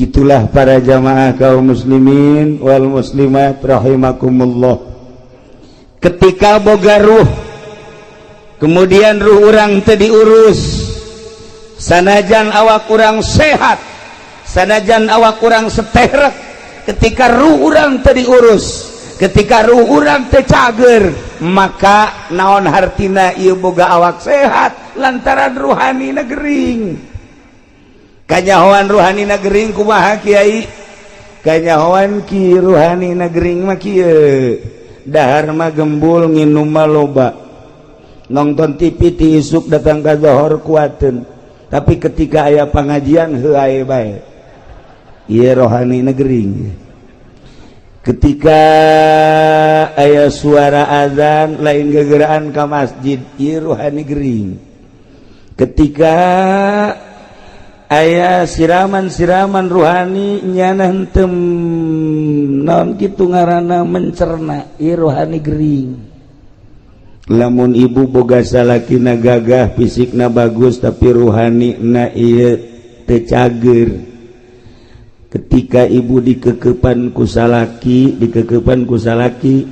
Gitulah para jamaah kaum muslimin wal muslimat rahimakumullah. Ketika boga ruh, kemudian ruh urang teu diurus, sanajan awak kurang sehat, sanajan awak kurang seterek, ketika ruh urang teu diurus, ketika ruh urang teu cager, maka naon hartina ieu boga awak sehat lantaran ruhani gering? Kanyahoan ruhani gering kumaha, Kiai? Kanyahoan ki ruhani gering mah kieu: dahar mah gembul, nginum mah loba, nonton TV ti isuk datang ka zohor kuateun, tapi ketika aya pengajian heuay bae. Ieu rohani gering. Ketika aya suara azan lain gegeraan ka masjid, ieu rohani gering. Ketika aya siraman-siraman ruhani, nyana henteu naon kitu ngaranna mencerna, ieu rohani gering. Lamun ibu boga salakina gagah, fisikna bagus, tapi ruhani na ieu teu cager, ketika ibu dikekepan ku salaki, dikekepan ku salaki,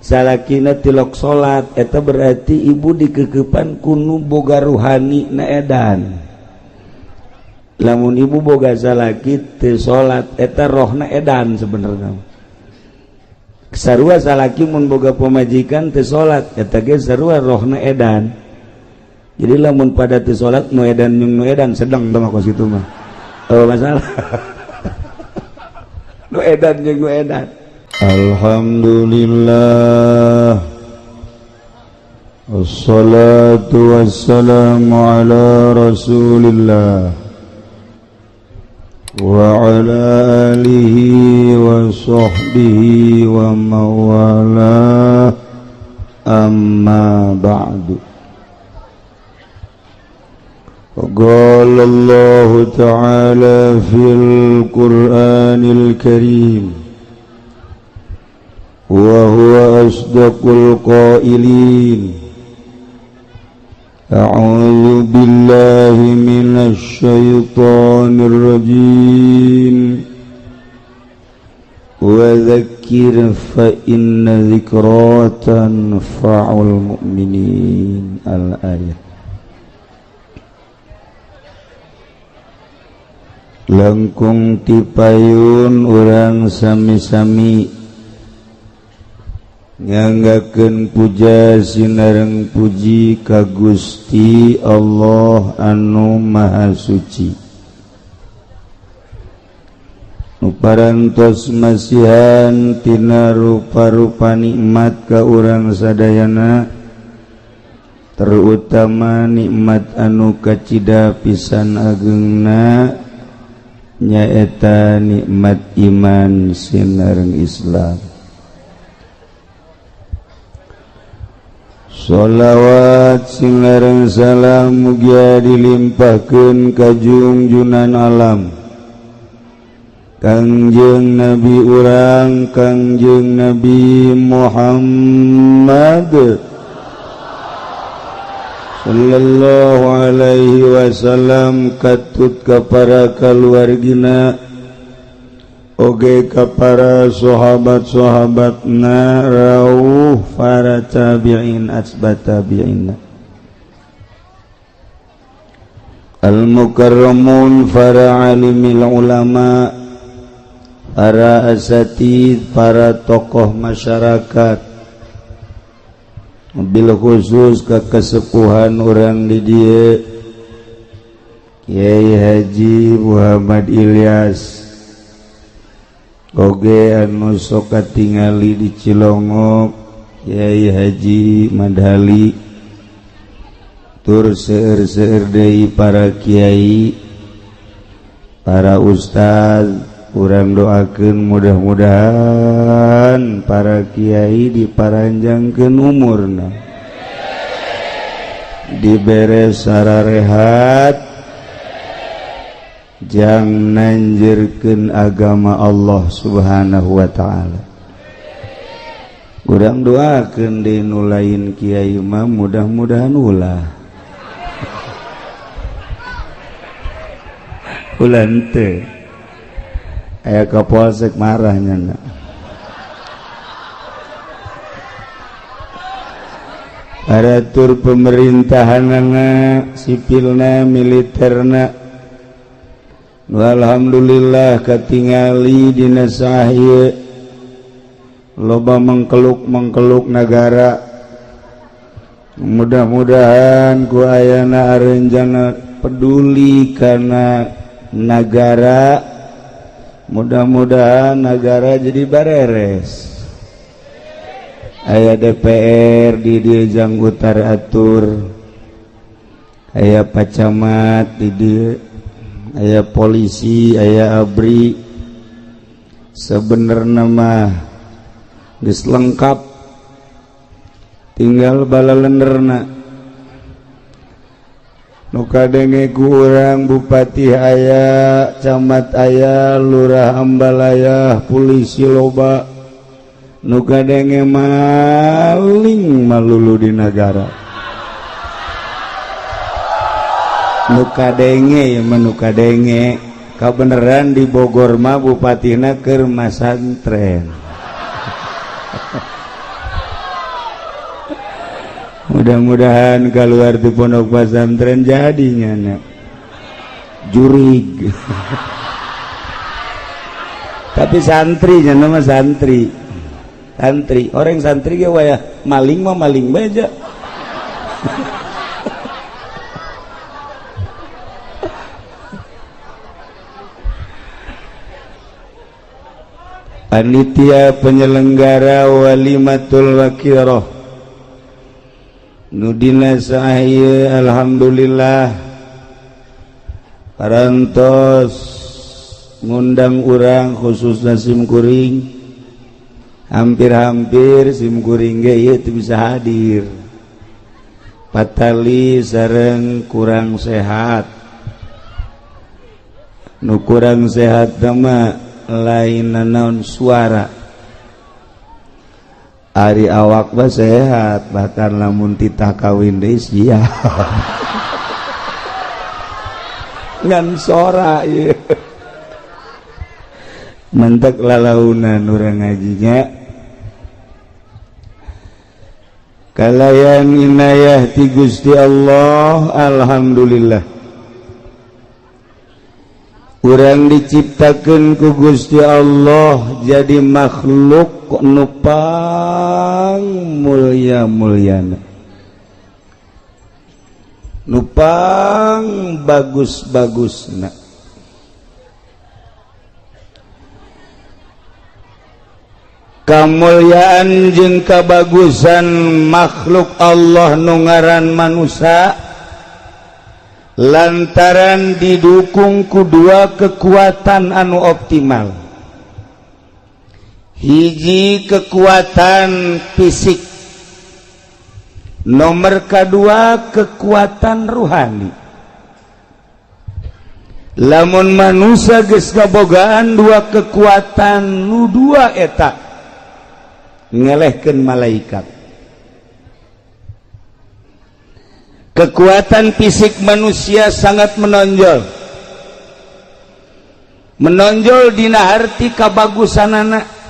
salakina tilok salat, eta berarti ibu dikekepan ku nu boga ruhani na edan. Lamun ibu boga salaki teu salat, eta rohna edan. Sebenarnya sarua salaki mun boga pamajikan teu salat, eta ge sarua rohna edan. Jadi lamun pada teu salat, nu edan jeung nu edan sedang teh kos kitu mah. Oh, masalah nu edan jeung nu edan. Alhamdulillah. Wassalatu wassalamu ala Rasulillah wa ala alihi wa sahbihi wa mawalah, amma ba'du. قال الله تعالى في القرآن الكريم وهو أصدق القائلين: أعوذ بالله من الشيطان الرجيم، وذكر فإن ذكرى تنفع المؤمنين، الآية. Langkung tipayun urang sami-sami nyanggakeun puja sinareng puji ka Gusti Allah anu Maha Suci, nu parantos masihan tina rupa-rupa nikmat ka urang sadayana, terutama nikmat anu kacida pisan agengna, nyaeta nikmat iman sinareng Islam. Sholawat sinareng salam mugia dilimpahkeun ka junjunan alam, Kangjeng Nabi urang, Kangjeng Nabi Muhammad sallallahu alaihi wasallam, katut ka para kaluargina oge ka para sahabat-sahabatna, rauh para tabi'in atsba tabi'in, al mukarramun, para alimil ulama, para asatid, para tokoh masyarakat, mobil khusus ke kesepuhan orang di dieu, Kiai Haji Muhammad Ilyas, oge anu sok katingali di Cilongok, Kiai Haji Madhali, tur seueur-seueur deui para kiai, para ustaz. Urang doakeun mudah-mudahan para kiai diparanjangkeun umurna, dibere sararehat jang nanjirkeun agama Allah Subhanahu wa taala. Urang doakeun deui nu lain kiai mah mudah-mudahan ulah ulah teu. Aya Kapolsek marahnya na. Aparatur pemerintahanana, sipilna, militerna. Alhamdulillah katingali dina sahih loba mengkeluk-mengkeluk negara. Mudah-mudahan ku ayana arenjana peduli karena negara, mudah-mudahan negara jadi bareres. Aya DPR di dieu jang utar atur, aya pacamat di dieu, aya polisi, aya ABRI. Sebenarnya mah geus lengkap, tinggal balalenderna. Nu kadenge ku urang bupati aya, camat aya, lurah ambalaya, polisi loba. Nu kadenge maling malulu di negara. Nu kadenge ya mah nu kadenge kabeneran di Bogor mah bupatina keur masantren. Mudah-mudahan keluar di pondok pesantren jadinya nak jurig. Tapi santri nya nama santri. Santri, orang santri ge wayah maling mah maling bae aja. Panitia penyelenggara Walimatul Waqiroh nu dina sae alhamdulillah parantos ngundang urang khususna sim kuring. Hampir-hampir sim kuring ge ieu teu bisa hadir. Patali sareng kurang sehat. Nu kurang sehat mah lain naon suara. Ari awak mah sehat, bahkan lamun titah kawin deui siap. Ngan sora ieu. Mentek lalaunan urang ngajinya. Kalayan inayah ti Gusti Allah, alhamdulillah. Urang diciptakeun ku Gusti Allah jadi makhluk nu pang mulia-muliana, nu pang bagus-bagusna. Kamulyaan jeung kabagusan makhluk Allah nu ngaran manusia lantaran didukung ku dua kekuatan anu optimal. Hiji kekuatan fisik, nomor kedua kekuatan ruhani. Lamun manusia geus kabogaan dua kekuatan nu dua eta ngelehkeun malaikat. Kekuatan fisik manusia sangat menonjol. Menonjol dina harti kabagusanana.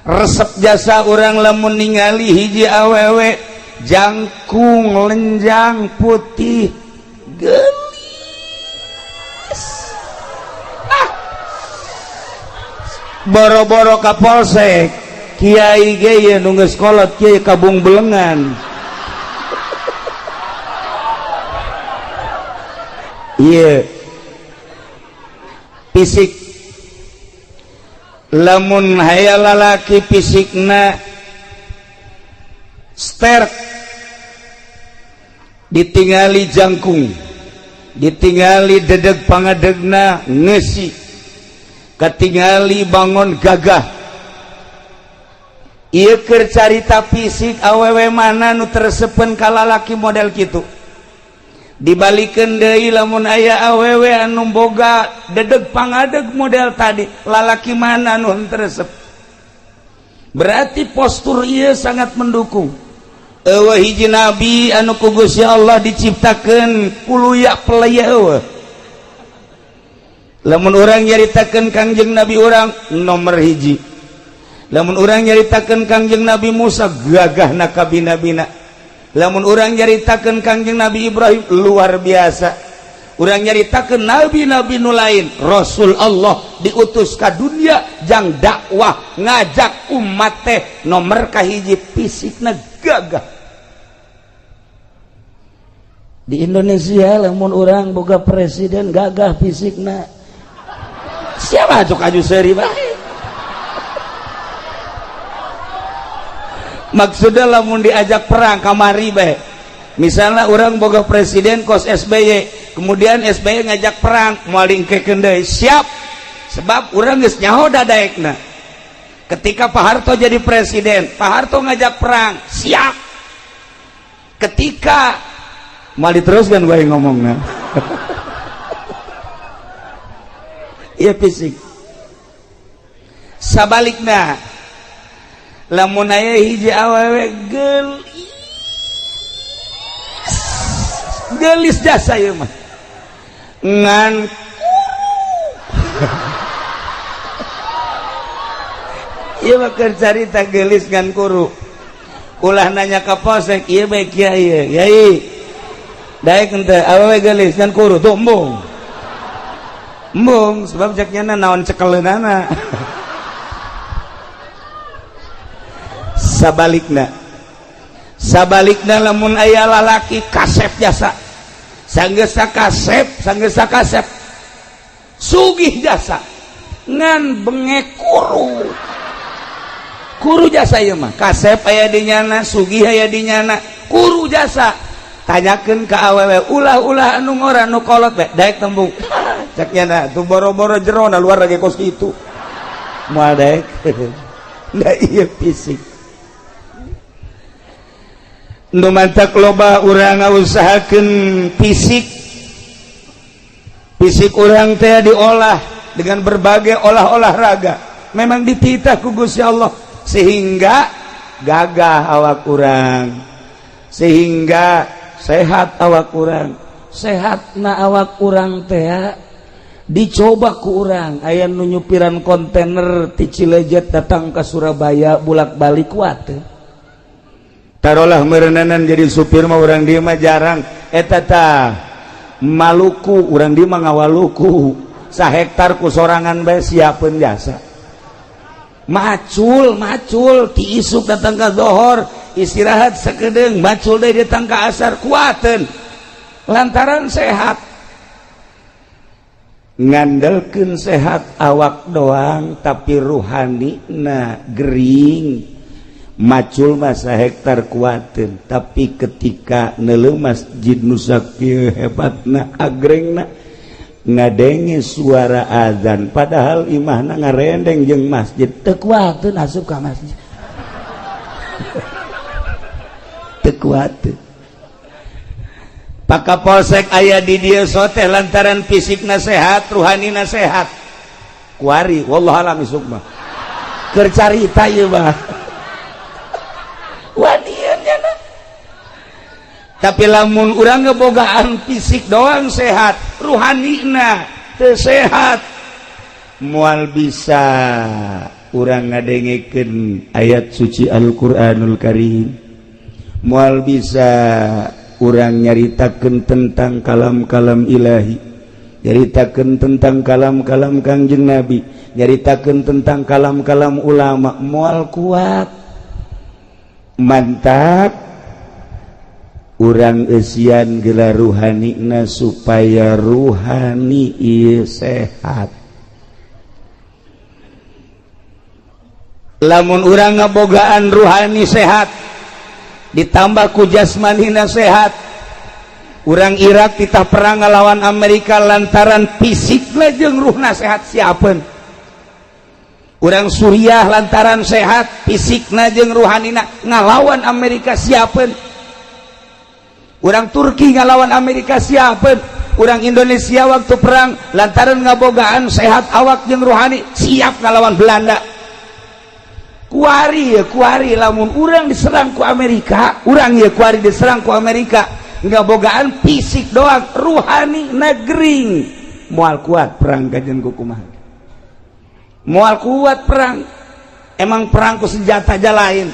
Resep jasa urang lamun ningali hiji awewe jangkung lenjang putih geulis. Ah. Boro-boro ka polsek, kiai ge ye nu geus kolot kiai kabung belengan. Iya. Fisik. Lamun haya lalaki fisikna sterk, ditingali jangkung, ditingali dedeg pangadegna ngesi, katingali bangon gagah. Ieu keur carita fisik awewe mana nu tersepen ka lalaki model kitu. Dibalikeun deui lamun aya awewe anu boga dedeg pangadeg model tadi, lalaki mana nu henteu resep. Berarti postur ieu sangat mendukung. Eueuh hiji nabi anu ku Gusti Allah diciptakeun kuluya pelaya eueuh. Lamun urang nyaritakeun Kangjeng Nabi urang nomor hiji. Lamun urang nyaritakeun Kangjeng Nabi Musa gagahna kabina-bina. Lamun urang nyaritakeun Kangjeng Nabi Ibrahim luar biasa. Urang nyaritakeun nabi-nabi nu lain, Rasul Allah diutus ka dunia jang dakwah ngajak umat teh nomor kahiji fisikna gagah. Di Indonesia lamun urang boga presiden gagah fisikna, siapa cok aju seuri bae. Maksudnya lamun diajak perang kamari bae, misalnya orang boga presiden kos SBY, kemudian SBY ngajak perang moal diengkekeun deui, siap, sebab urang geus nyaho dadaekna. Ketika Pak Harto jadi presiden, Pak Harto ngajak perang, siap. Ketika moal diteruskan gue ngomongna. Iya fisik. Sabalikna lamun aya hiji awewe geulis, geulis jasa ieu mah ngan kuru. Ieu mah keur carita geulis ngan kuru. Ulah nanya ka polsek ieu bae kiai, yai daek henteu awewe geulis ngan kuru tuh embung. Embung sebab cek nyana naon cekeleunana. Sabalikna, sabalikna lamun aya lalaki kasep jasa, sanggeus kasep, sanggeus kasep sugih jasa ngan bengek kuru. Kuru jasa ieu mah, kasep aya di nyana, sugih aya di nyana, kuru jasa. Tanyakeun ka awewe ulah-ulah anu ngora nu kolot bae daek tembung. Cek nyana tuh boro-boro jerona luar lagi kos kitu. Moal daek. Da ieu fisik. Nu mantak loba urang ngausahakeun fisik. Fisik urang teh diolah dengan berbagai olah-olah raga. Memang dititah ku Gusti Allah sehingga gagah awak urang, sehingga sehat awak urang. Sehatna awak urang teh dicoba ku urang. Aya nu nyupiran kontainer ti Cilejet datang ke Surabaya bulak-balik kuat teh. Tarolah merenanan jadi supir mah urang dieu mah jarang. Eta tah Maluku urang dieu mah ngawaluku sahektar ku sorangan bae siapeun jasa. Macul macul ti isuk datang ka zohor, istirahat sakedeung, macul deui datang ka asar, kuateun lantaran sehat. Ngandelkeun sehat awak doang tapi ruhanina gering. Macul masa hektar kuateun tapi ketika neuleuh masjid nu sakieu hebatna agrengna ngadenge suara azan padahal imahna ngarendeng jeung masjid teu kuateun asup ka masjid. Teu kuateun. Pak Kapolsek aya di dieu soteh lantaran fisikna sehat, ruhanina sehat. Kuari wallahu alam isuk mah. Keur carita ieu mah. Wanian nya. Tapi lamun urang ngebogaan fisik doang sehat, ruhanina teu sehat, moal bisa urang ngadengekeun ayat suci Al-Qur'anul Karim. Moal bisa urang nyaritakeun tentang kalam-kalam ilahi, nyaritakeun tentang kalam-kalam Kangjeng Nabi, nyaritakeun tentang kalam-kalam ulama, moal kuat. Mantap urang eusian gelar ruhanina supaya ruhani ieu sehat. Lamun urang ngabogaan ruhani sehat ditambah ku jasmanina sehat, urang Irak titah perang ngalawan Amerika lantaran fisikna jeung ruhna sehat siapeun. Urang Suriah lantaran sehat fisikna jeung ruhanina ngalawan Amerika siapeun. Urang Turki ngalawan Amerika siapeun. Urang Indonesia waktu perang lantaran ngabogaan sehat awak jeung ruhani siap ngalawan Belanda. Kuari ya kuari lamun urang diserang ku Amerika, urang ya kuari diserang ku Amerika ngabogaan fisik doang, ruhani negering Moal kuat perang kajen kumaha, moal kuat perang. Emang perang ku senjata aja lain.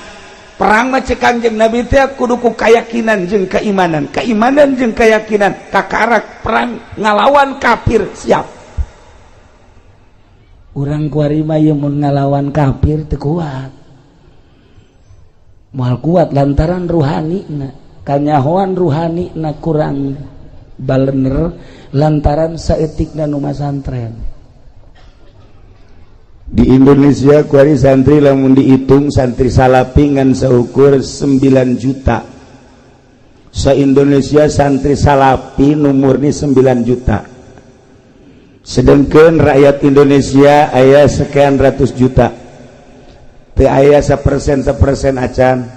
Perang mah cek Kanjeng Nabi teh kudu ku keyakinan jeung keimanan, keimanan jeung keyakinan. Kakarak perang ngalawan kafir siap. Urang kuari mah ieu mun ngalawan kafir teu kuat, moal kuat, lantaran ruhani na kanyahoan, ruhani na kurang balener, lantaran saeutikna nu masantren. Di Indonesia kuari santri lamun dihitung santri salapi ngan seukur 9 juta. Se Indonesia santri salapi nu murni 9 juta, sedangkan rakyat Indonesia aya sekian ratus juta. Teu aya 1%, 1% acan.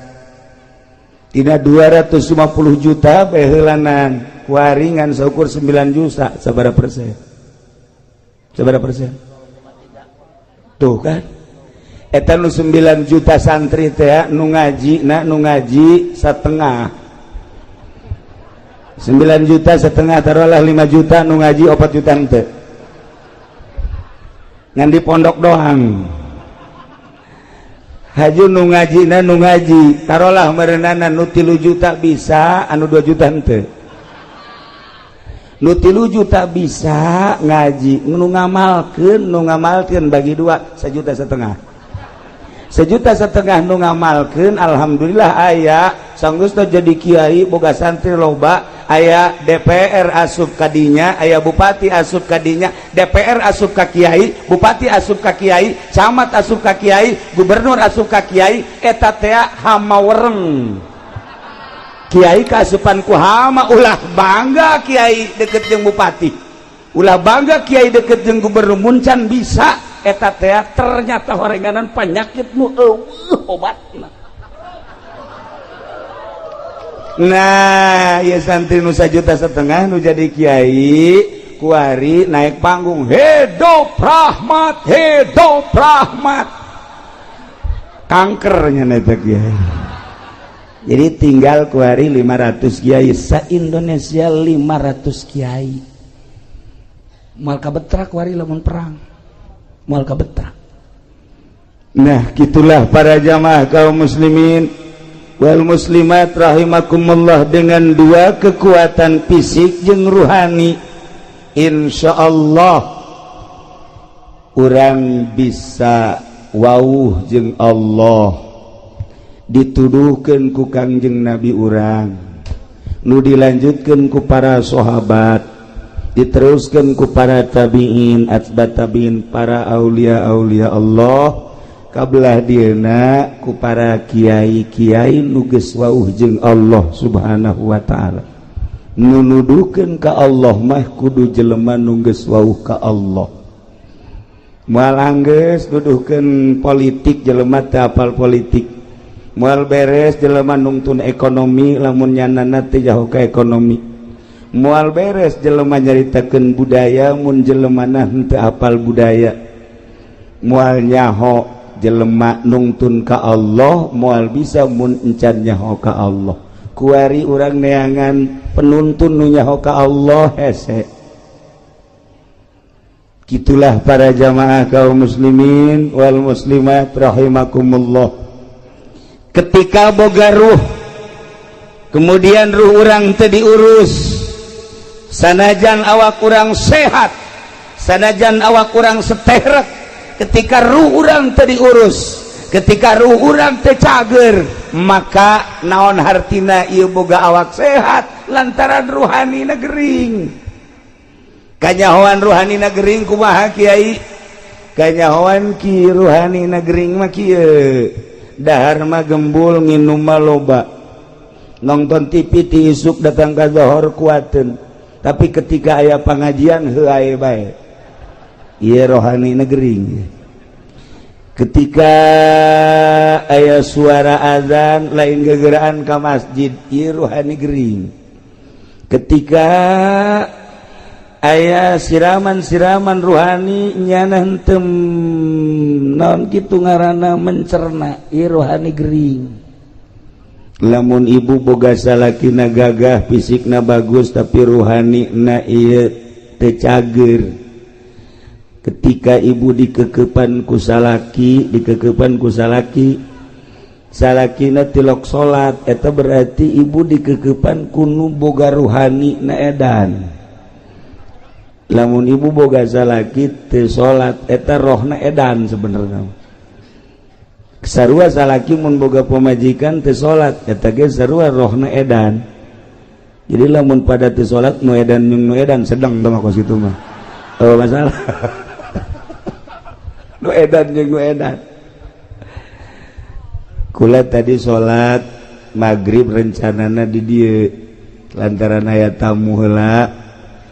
Tina 250 juta beheulanan kuari ngan seukur 9 juta, sabaraha persen? Sabaraha persen? Tuh kan, eta nu 9 juta santri teh nu ngaji na, nu ngaji setengah 9 juta setengah, taruhlah 5 juta, nu ngaji 4 juta ente ngan di pondok doang. Haju nu ngaji na, nu ngaji taruhlah merenana nu 3 juta bisa, anu 2 juta ente. Nu 3 juta bisa ngaji, nu ngamalkeun bagi dua, 1,5 juta, 1,5 juta nu ngamalkeun. Alhamdulillah aya sanggeus jadi kiai, boga santri loba, aya DPR asup kadinya, aya bupati asup kadinya. DPR asup ka kiai, bupati asup ka kiai, camat asup ka kiai, gubernur asup ka kiai. Eta teh hama wereng. Kiai kaasupan ku hama. Ulah bangga kiai deket jeung bupati, ulah bangga kiai deket jeung gubernur mun can bisa. Eta teh ternyata horenganan penyakit nu euweuh obatna. Nah ya, santri nu 1,5 juta nu jadi kiai kuari naik panggung, "Hidup rahmat, hidup rahmat," kankernya neta kiai. Jadi tinggal kuari 500 kiai sa Indonesia, 500 kiai moal kabetrak kuari lamun perang, moal kabetrak. Nah, gitulah para jamaah kaum muslimin wal muslimat rahimakumullah. Dengan dua kekuatan, fisik jeung ruhani, insya Allah urang bisa wawuh jeung Allah. Dituduhkan ku Kangjeng Nabi urang, nu dilanjutkan ku para sahabat, diteruskan ku para tabiin, atba tabiin, para aulia aulia Allah kabelah dieuna ku para kiai-kiai nu geus wauh jeung Allah Subhanahu wa taala. Nu nuduhkeun ka Allah mah kudu jelema nu geus wauh ka Allah. Moal anggeus nuduhkeun politik jelema teu apal politik. Moal beres jelema nungtun ekonomi lamun nyanana teu jauh ka ekonomi. Moal beres jelema nyaritakeun budaya mun jelemana henteu apal budaya. Moal nyaho jelema nungtun ka Allah, moal bisa mun encan nyaho ka Allah. Kuari urang neangan penuntun nu nyaho ka Allah hese. Gitulah para jamaah kaum muslimin wal muslimat rahimakumullah. Ketika boga ruh, kemudian ruh urang teu diurus, sanajan awak urang sehat, sanajan awak urang seterek, ketika ruh urang teu diurus, ketika ruh urang teu cager, maka naon hartina ieu boga awak sehat, lantaran ruhani gering? Kanyahoan ruhani gering kumaha, Kiai? Kanyahoan ki ruhani gering mah kieu: dahar mah gembul, nginum mah loba, nonton TV ti isuk datang ka zohor kuateun, tapi ketika aya pengajian heuay bae. Ieu rohani gering. Ketika aya suara azan lain gegeraan ka masjid, ieu rohani gering. Ketika aya siraman-siraman ruhani, nyana henteu naon kitu ngaranna mencerna, ieu rohani gering. Lamun ibu boga salakina gagah, fisikna bagus, tapi ruhani na ieu Teu cager. Ketika ibu dikekepan ku salaki, dikekepan ku salaki, salakina tilok salat, eta berarti ibu dikekepan ku nu boga ruhani na edan. Lamun ibu boga salaki teu salat, eta rohna edan. Sebenarnya sarua salaki mun boga pamajikan teu salat, eta ge sarua rohna edan. Jadi lamun pada teu salat, nu edan jeung nu edan sedang teh mah, kos kitu mah. Oh, masalah nu edan jeung nu edan. Kula tadi salat maghrib rencanana di dieu, lantaran aya tamu heula,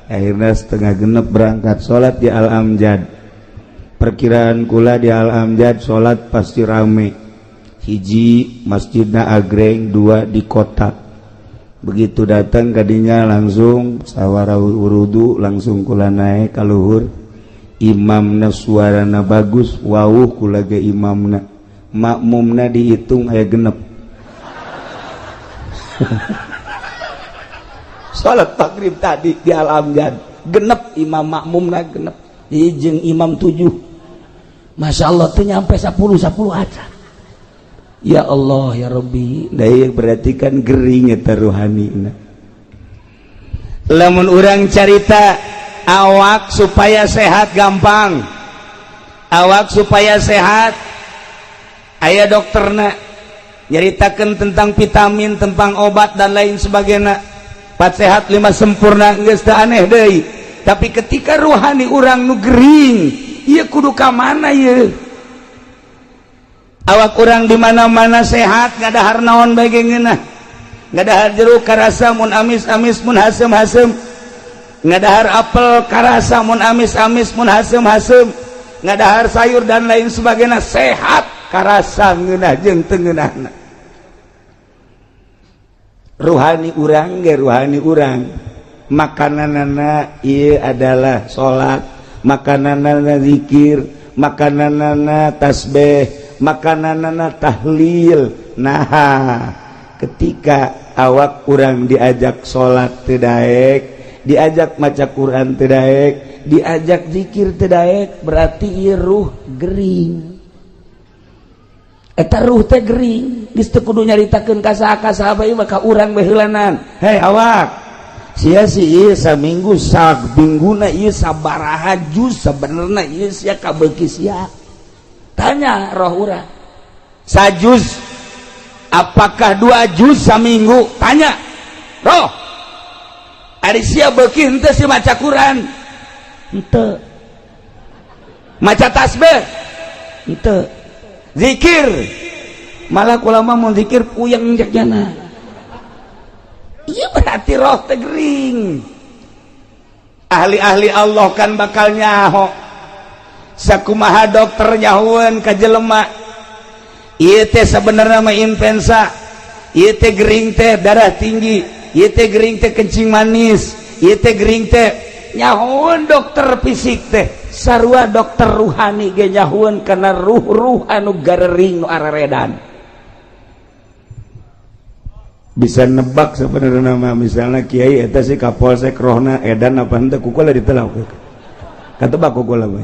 akhirnya 5.30 berangkat salat di Al Amjad. Perkiraan kula di Al Amjad salat pasti rame, hiji masjidna agreng, dua di kota. Begitu datang kadinya langsung sawara wudu, langsung kula naik ka luhur. Imamna suarana bagus, wawuh kula ge imamna, makmumna dihitung aya 6. Salat maghrib tadi di Al Amjad 6 imam, makmumna 6, jeung imam tujuh. Masya Allah, tuh nyampe 10 10 aja. Ya Allah ya Rabbi. Daya berarti kan gering eta ruhani. Lamun urang carita awak supaya sehat gampang, awak supaya sehat aya dokterna nyaritakan tentang vitamin, tentang obat, dan lain sebagainya. Empat sehat lima sempurna geus teu aneh deui. Tapi ketika ruhani urang nu gering, ieu kudu ka mana ieu? Awak urang di mana-mana sehat, ngadahar naon bae ge ngeunah, ngadahar jeruk karasa mun amis-amis, mun haseum-haseum, ngadahar apel karasa mun amis-amis, mun haseum-haseum, ngadahar sayur dan lain sebagainya sehat, karasa ngeunah jeung teu ngeunahna. Ruhani urang ge, ruhani urang makananana ieu adalah salat, makananana zikir, makananana tasbih, makananana tahlil. Nah, ketika awak urang diajak salat teu daek, diajak maca Quran teu daek, diajak zikir teu daek, berarti ieu ruh gering. Eta ruh teh gering. Geus teu kudu nyaritakeun ka saha ka saha bae, maka urang bae heulanan. Hei awak sia, si ieu saminggu samingguna ieu sabaraha juz sabenerna ieu sia kabeuki sia? Tanya roh urang, sajuz apakah dua juz saminggu? Tanya roh, ari sia beuki henteu si maca Quran? Henteu. Maca tasbih? Henteu. Zikir? Malah kula mah mun zikir puyeng jana. Iya, berarti roh teh gering. Ahli-ahli Allah kan bakal nyaho sakumaha dokter nyahoeun ka jelema ieu teh sebenarnya mah influenza, ieu teh gering teh darah tinggi, ieu teh gering teh kencing manis, ieu teh gering teh. Nyahoeun dokter fisik teh, sarua dokter ruhani ge nyahoeun kana ruh-ruh anu garering, nu araredan. Bisa nebak sebenarnya nama, misalnya kiai eta si kapolsek rohna edan apa henteu, ku kula ditelak, katebak ku kula mah.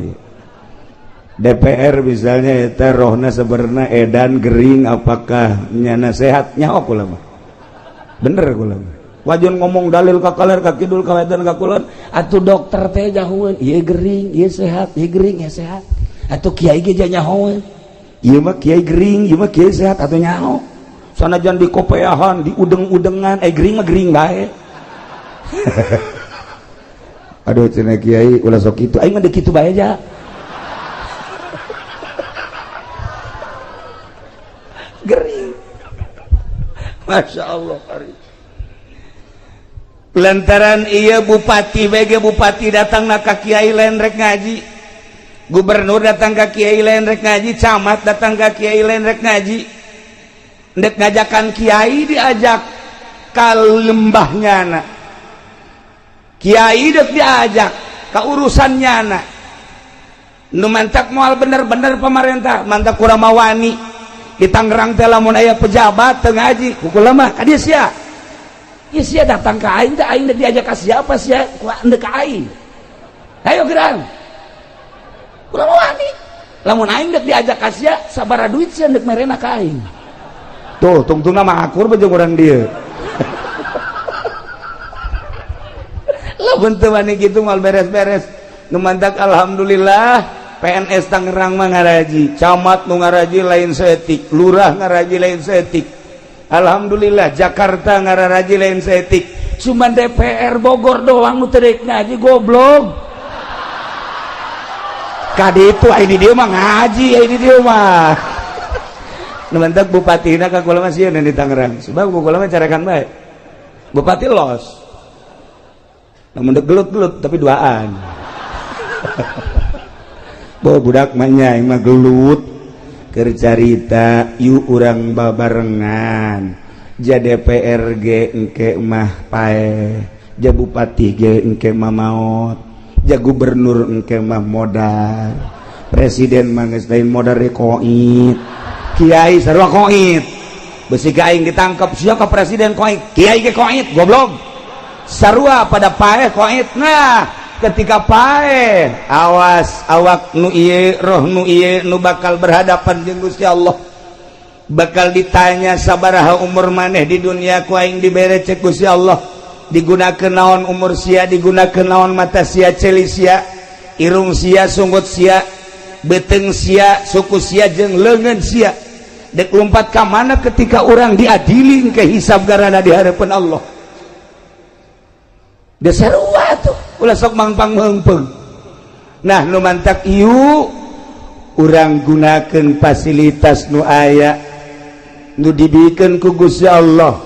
DPR misalnya, eta rohna sebenarnya edan gering apakah nyana sehat, nyaho kula mah. Bener kula mah. Wajan ngomong dalil ka kaler, ka kidul, ka wetan, ka kulon. Atuh dokter teh nyahoeun ieu gering, ieu sehat, ieu gering, ieu sehat. Atuh kiai ge nyahoeun ieu mah kiai gering, ieu mah kiai sehat. Atuh nyaho sanajan di kopeahan, di udeng-udengan, eh, gering mah gering bae. Aduh, cenah kiai, ulah sok kitu. Aing mah deuk kitu bae aja. Gering. Masya Allah. Lantaran iya bupati BG, bupati datang na ka kiai lain rek ngaji, gubernur datang ka kiai lain rek ngaji, camat datang ka kiai lain rek ngaji. Ndek ngajakan kiai, diajak ka lembahnya na kiai, dek diajak ke urusannya na nu mantak moal bener-bener pemerintah mantak kurang mawani di Tangerang teh. Lamun aya pejabat teu ngaji ku kula mah, ka dieu sia. Ieu sia datang ka aing teh, aing diajak ka siapa sia ku ndek ka aing. Ayo gerang. Urang wani. Lamun aing dek diajak ka sia, sabaraha duit sia dek merena ka aing. Tuh, tungtungna mah akur bae jeung urang dieu. Lamun teu wani kitu moal beres-beres. Nu mantak alhamdulillah PNS Tangerang mah ngaraji, camat nu ngaraji lain saeutik, lurah ngaraji lain saeutik. Alhamdulillah Jakarta ngararaji lain saeutik. Cuman DPR Bogor doang nu teu deuk ngaji goblok. Kadi itu ini dia mah ngaji, ini dia mah. Nu mantak bupatina ka kula mah sieun di Tangerang. Sebab kula mah carekan bae. Bupati los. Namun dek gelut-gelut tapi duaan. Bo budak mah nya mah gelut keur carita yuk urang babarengan. Ja DPR ge engke mah pae, ja bupati ge engke mah maot, ja gubernur engke mah modar, presiden mah geus lain modar koit, kiai sarua koit. Besi ka aing ditangkap sia ka presiden koit, kiai ge koit goblok. Sarua pada pae koit. Nah, ketika pae awas awak nu ieu roh nu ieu nu bakal berhadapan jeung Gusti Allah. Bakal ditanya sabaraha umur maneh di dunia ku aing dibere cek Gusti Allah. Digunakeun naon umur sia, digunakeun naon mata sia, ceuli sia, irung sia, sunggut sia, beuteung sia, suku sia jeung leungeun sia. Dek lompat ka mana ketika orang diadili ke hisab garana di hadapan Allah. Dasarua tuh ulah sok mangpang meungpeung. Nah nu mantak ieu urang gunakeun fasilitas nu aya nu dibikeun ku Gusti Allah.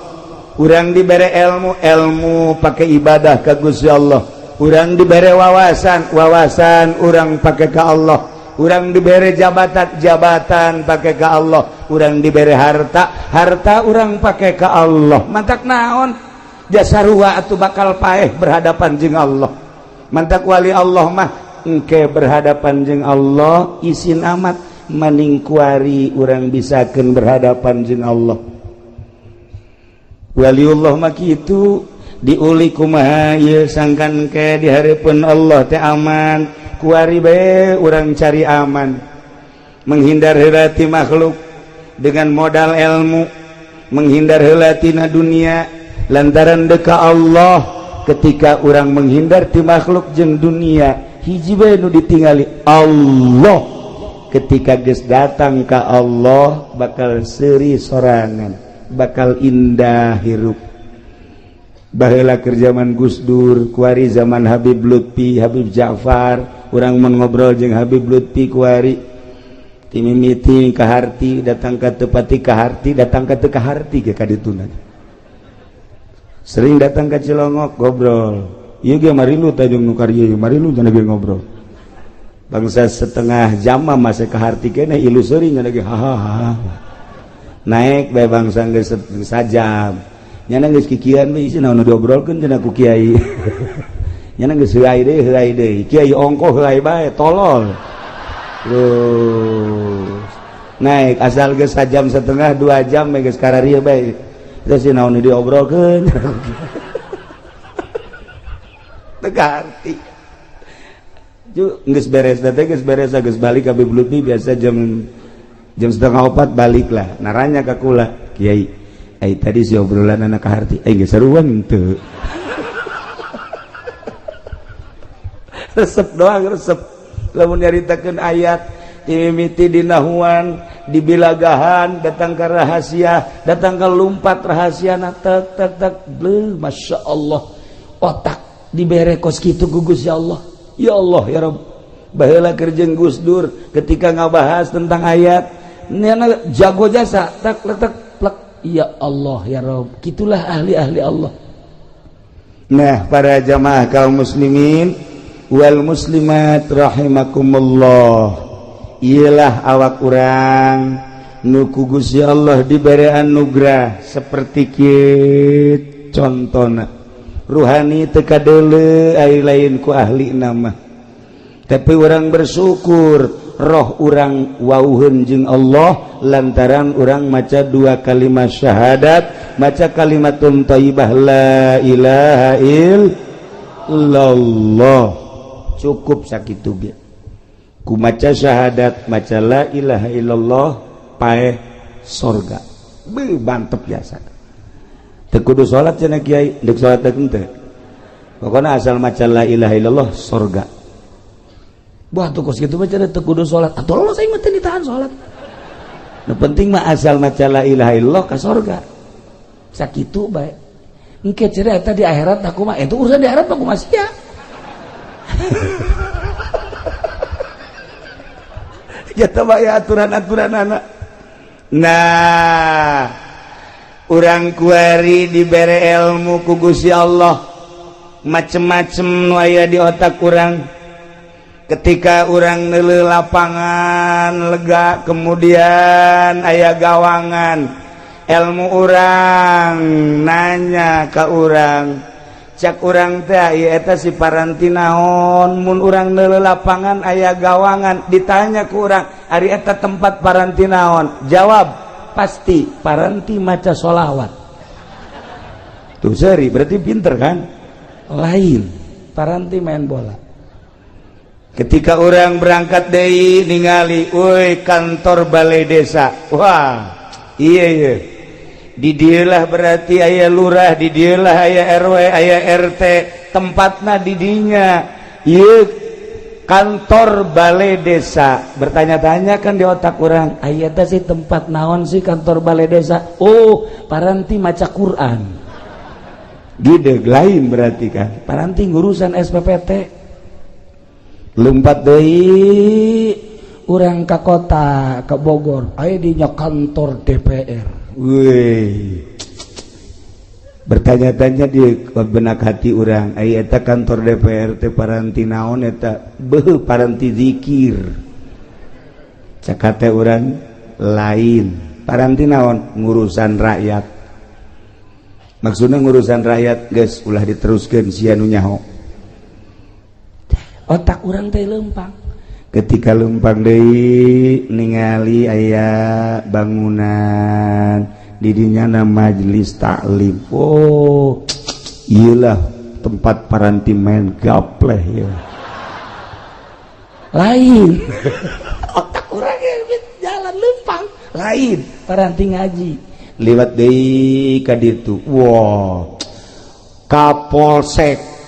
Urang dibere ilmu, ilmu pakai ibadah ka Gusti Allah. Urang dibere wawasan, wawasan urang pakai ka Allah. Urang dibere jabatan, jabatan pakai ka Allah. Urang dibere harta, harta urang pakai ka Allah. Mantak naon? Jasarua atuh bakal paeh berhadapan jeung Allah. Mantak wali Allah mah engke berhadapan jeung Allah isin amat maning kuari urang bisakeun berhadapan jeung Allah. Waliullah mah kitu diuli kumaha ieu sangkan ke di hareupeun Allah teh aman, kuari bae urang cari aman. Menghindar heula ti makhluk dengan modal ilmu, menghindar heula tina dunia lantaran deka Allah. Ketika urang menghindar ti makhluk jeung dunia, hiji bae nu ditingali Allah. Ketika geus datang ka Allah bakal seuri sorangan, bakal indah hirup. Baheula keur zaman Gus Dur, kuari zaman Habib Lutfi, Habib Ja'far, urang mun ngobrol jeung Habib Lutfi kuari timimiti ka harti, datang ka tepati ka harti, datang ka teu ka harti ge ka dituna. Sering datang ka Cilongok ngobrol. Ieu ge marilu tajung nu karieu, marilu cenah ge ngobrol. Bangsa setengah jam mah masih ka harti keneh ilu seuri cenah ge hahaha. Naik bae bangsa geus sajam. Nyana geus kikian we isi naon nu diobrolkeun cenah ku kiai. Nyana geus heuai deui. Kiai ongkoh heuai bae tolol. Terus naik asal geus sajam setengah 2 jam geus kararieu bae. Terus si naon nu diobrolkeun. Teu kaharti. Ju geus beres teh geus beres geus balik ka Habib Lutfi biasa jam 3:30 balik lah. Naranya ka kula, kiai, ai tadi si obrolan anak kaharti, ai geus seruan teu. Resep doang resep. Lamun nyaritakeun ayat timimiti dinahuan, dibilagahan, datang ke rahasia, datang ke lumpat rahasia na tek tek tek, bleh, masya Allah, otak dibere kos kitu ku Gusti Allah. Ya Allah ya Rabb. Baheula keur jeung Gus Dur ketika ngabahas tentang ayat, nyana jago jasa tak letek plek. Ya Allah ya Rabb, gitulah ahli-ahli Allah. Nah, para jamaah kaum muslimin wal muslimat rahimakumullah, ialah awak urang nu ku Gusti Allah dibere anugerah seperti kieu contona ruhani teu kadeuleu ai lain ku ahli nama, tapi urang bersyukur roh urang wauheun jeung Allah lantaran urang maca dua kalimat syahadat, maca kalimatun thayyibah la ilaha illallah. Cukup sakitu ge ku maca syahadat, maca la ilaha illallah, paeh sorga. Beuh, mantep biasa. Teu kudu salat cenah kiai, deuk salat teh henteu. Pokokna asal maca la ilaha illallah sorga. Wah, tuh kos kitu mah cenah teu kudu salat. Atuh Allah saya mah teu ditahan salat. Nu penting mah asal maca la ilaha illallah ka sorga. Sakitu bae. Engke cenah eta di akhirat aku mah, itu urusan di akhirat mah kumaha sia. Jatuh bae aturan-aturan anak. Nah, urang kuari dibere ilmu ku Gusti Allah, macem-macem nu aya di otak urang. Ketika urang neuleuh lapangan lega, kemudian aya gawangan, ilmu urang nanya ka urang, cak urang teh ieu eta si paranti naon? Mun urang neuleuh lapangan aya gawangan, ditanya ku urang, ari eta tempat paranti naon? Jawab pasti paranti maca sholawat. Tuh seri berarti pinter kan? Lain, paranti main bola. Ketika orang berangkat deui ningali, woi, kantor balai desa. Wah, iya iya, di dieulah berarti aya lurah, di dieulah aya RW, aya RT, tempatna di dinya. Ieu kantor balai desa. Bertanya-tanya kan di otak orang, aya teh sih tempat naon sih kantor balai desa? Oh, paranti maca Quran. Gideg lain berarti kan paranti ngurusan SPPT. Lompat deui urang ka kota, ke Bogor, aya dinya kantor DPR. Wih, bertanya-tanya di benak hati urang, aya eta kantor DPR teh paranti naon eta? Beuh, paranti zikir. Cak hate urang, lain, paranti naon? Ngurusan rakyat. Maksudnya ngurusan rakyat. Geus, ulah diteruskeun, sia nu nyaho. Otak urang teh lempang. Ketika lempang deui ningali aya bangunan didinya na majelis taklim. Oh, iyalah tempat paranti main gapleh ya. Lain, otak urang jalan lempang. Lain, paranti ngaji. Liwat deui ka ditu, wah, Kapolsek.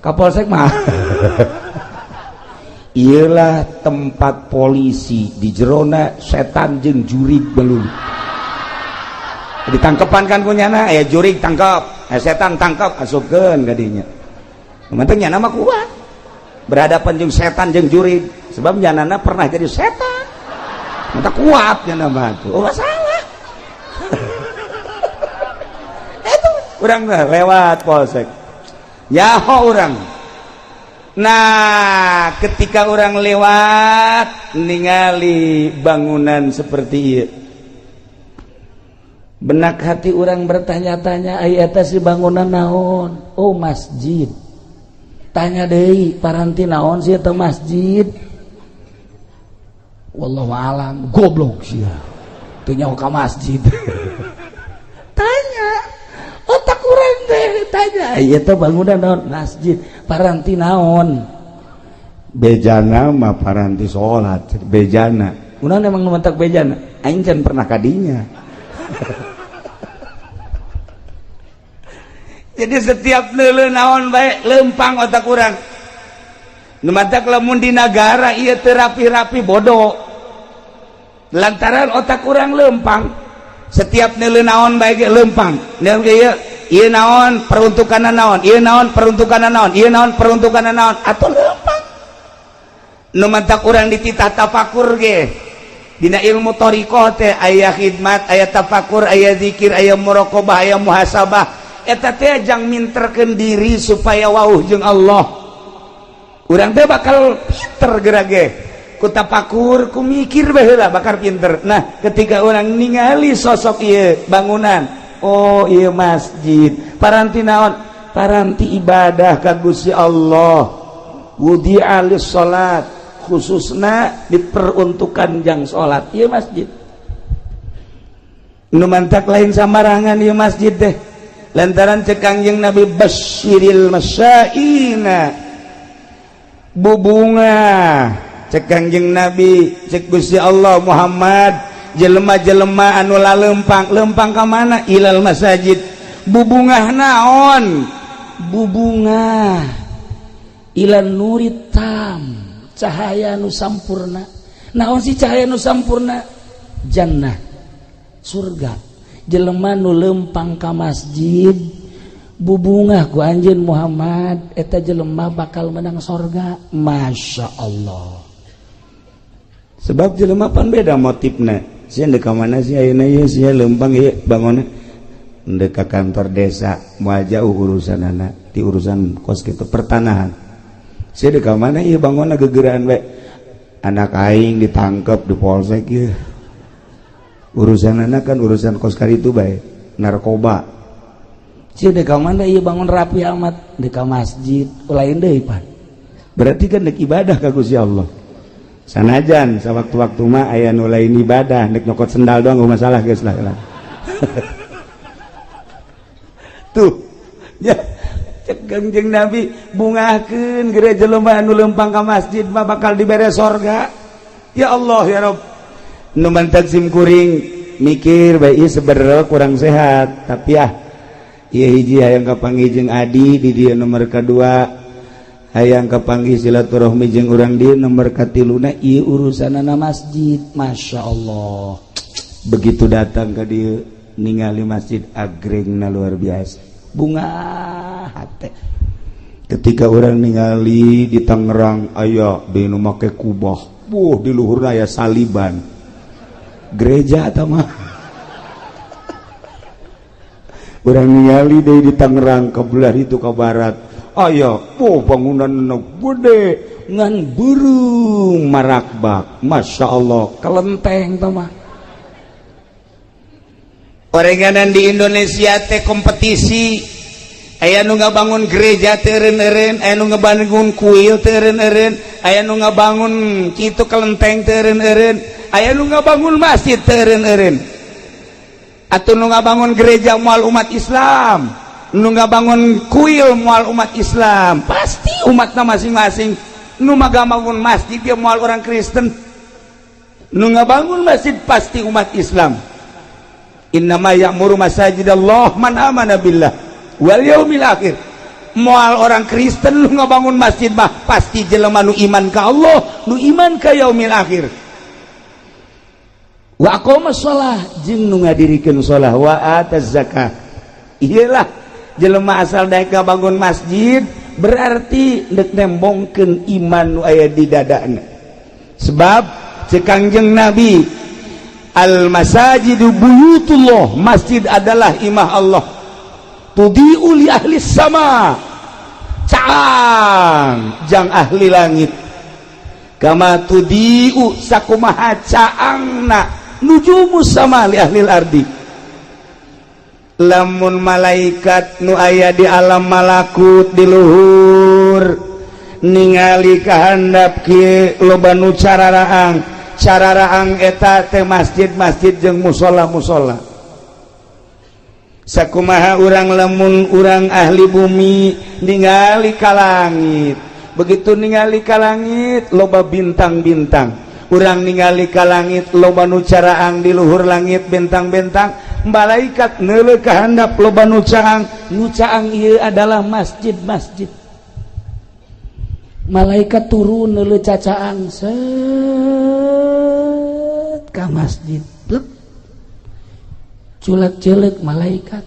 Kapolsek mah ialah tempat polisi, di jerona setan jeung jurig belum ditangkepan kan punyana ya. Jurig tangkap, setan tangkap, asupkeun ka dinya. Penting nyana mah kuat berhadapan jeung setan jeung jurig, sebab nyanana pernah jadi setan, mata kuat nyana mah tuh. Oh, salah itu urang lewat polsek nyaho urang. Nah, ketika orang lewat ningali bangunan seperti itu, benak hati orang bertanya-tanya, aya eta si bangunan naon? Oh, masjid. Tanya deui, paranti naon sih eta masjid? Wallahu alam. Goblok sia, teu nyaho ka masjid. Tanya otak urang teh, tanya, ieu teh bangunan naon? Masjid. Paranti naon? Bejana mah paranti salat. Bejana kunaon emang nu mantak bejana? Aing can pernah kadinya. Jadi setiap neuleuh naon bae lempang otak urang. Nu mantak lamun di nagara ieu teu rapi-rapi bodoh, lantaran otak urang lempang. Setiap neuleuh naon bae ge lempang. Ieu ieu naon peruntukanna naon, ieu naon peruntukanna naon, ieu naon peruntukanna naon, atuh lempang. Nu mantak urang dititah tafakur ge dina ilmu thariqah teh aya khidmat, aya tafakur, aya zikir, aya muraqabah, aya muhasabah. Eta teh jang minterkeun diri supaya wauh jeung Allah. Urang teh bakal pinter geura ge ku tafakur, ku mikir baheula bakal pinter. Nah, ketika orang ningali sosok ieu bangunan, oh, ieu masjid, paranti naon? Paranti ibadah ka Gusti Allah. Wudi'a lis salat, khususna diperuntukkan jang salat ieu masjid. Nu mantak lain samarangan ieu masjid teh, lantaran cek Kangjeng Nabi, basyiril masyaina. Bubunga cek Kangjeng Nabi, cek Gusti Allah, Muhammad, jelema-jelema anu lalempang, lempang ka mana? Ilal masajid. Bubungah naon? Bubungah ilan nurit tam, cahaya nu sampurna. Naon sih cahaya nu sampurna? Jannah, surga. Jelema nu lempang ka masjid, bubungah ku anjeun Muhammad, eta jelema bakal menang sorga. Masya Allah. Sebab jelema pan beda motifna. Sia ndek ka mana sih ayeuna ieu? Sia lempang ieu bangunna ndek ka kantor desa, moal jauh urusanana di urusan kos kitu pertanahan. Sia ndek ka mana ieu bangunna gegeraan bae? Anak aing ditangkep di polsek ieu. Urusanana kan urusan kos karitu bae, narkoba. Sia dek ka mana ieu bangun rapi amat? Dek ka masjid. Lain deui pan, berarti kan dek ibadah ka Gusti Allah. Sanajan sawaktu-waktu mah aya nu lain ibadah, dek nyokot sendal doang, nggak masalah geus lah. Tuh ya, cek Kangjeng Nabi, bungahkeun gere jelema anu lempang ka masjid mah bakal dibere sorga. Ya Allah, ya Rob. Nu mantak sim kuring mikir bae ieu sebenarnya kurang sehat, tapi ah, ieu hiji hayang kapanggih jeung adi di dieu, nomor kedua hayang kapanggih silaturahmi jeung urang dieu, nomor katiluna ieu urusanana masjid. Masya Allah, begitu datang ke dieu ningali masjid agrengna luar biasa, bunga hate. Ketika orang ningali di Tangerang aya di nu make kubah, wuh, di luhurna aya saliban, gereja atau mah. Orang ningali deui di Tangerang ke belah itu, ke barat, aya, oh, bangunan nu gede ngan beureum marakbak. Masya Allah, kelenteng tah mah. Orenganan di Indonesia teh kompetisi, aya nu ngabangun gereja teu eureun-eureun, aya nu ngabangun kuil teu eureun-eureun, aya nu ngabangun kitu kelenteng teu eureun-eureun, aya nu ngabangun masjid teu eureun-eureun. Atau nu ngabangun gereja moal umat Islam, nu ngabangun kuil moal umat Islam, pasti umatna masing-masing. Nu ngabangun masjid dia moal orang Kristen, nu ngabangun masjid pasti umat Islam. Innama ya'muru masajidallah man amana billah wal yaumil akhir. Moal orang Kristen nu ngabangun masjid mah, pasti jelema nu iman ka Allah, nu iman ka yaumil akhir. Wa aqama shalah, jeung nu ngadirikeun shalah, wa ataz zakah. Iyalah jelema asal daek ngabangun masjid berarti deuk nembongkeun iman nu aya di dadana. Sebab cek Kangjeng Nabi, al masajidu buyutullah, masjid adalah imah Allah, tudhi'u li ahli sama, caang jang ahli langit, kama tudhi'u, sakumaha caangna, nujumu sama li ahli ardi. Lamun malaikat nu aya di alam malakut di luhur ningali kahandap kieu, loba nu cararaang cararaang, eta teh masjid-masjid jeung musola-musola. Sakumaha urang lamun urang ahli bumi ningali ka langit, begitu ningali ka langit loba bintang-bintang, urang ningali ka langit loba nu caraang di luhur langit bintang-bintang, malaikat neuleuh ka handap loba nu caang, nu caang ieu adalah masjid-masjid. Malaikat turun neuleuh cacaang set ka masjid. Plek. Culak-celek malaikat,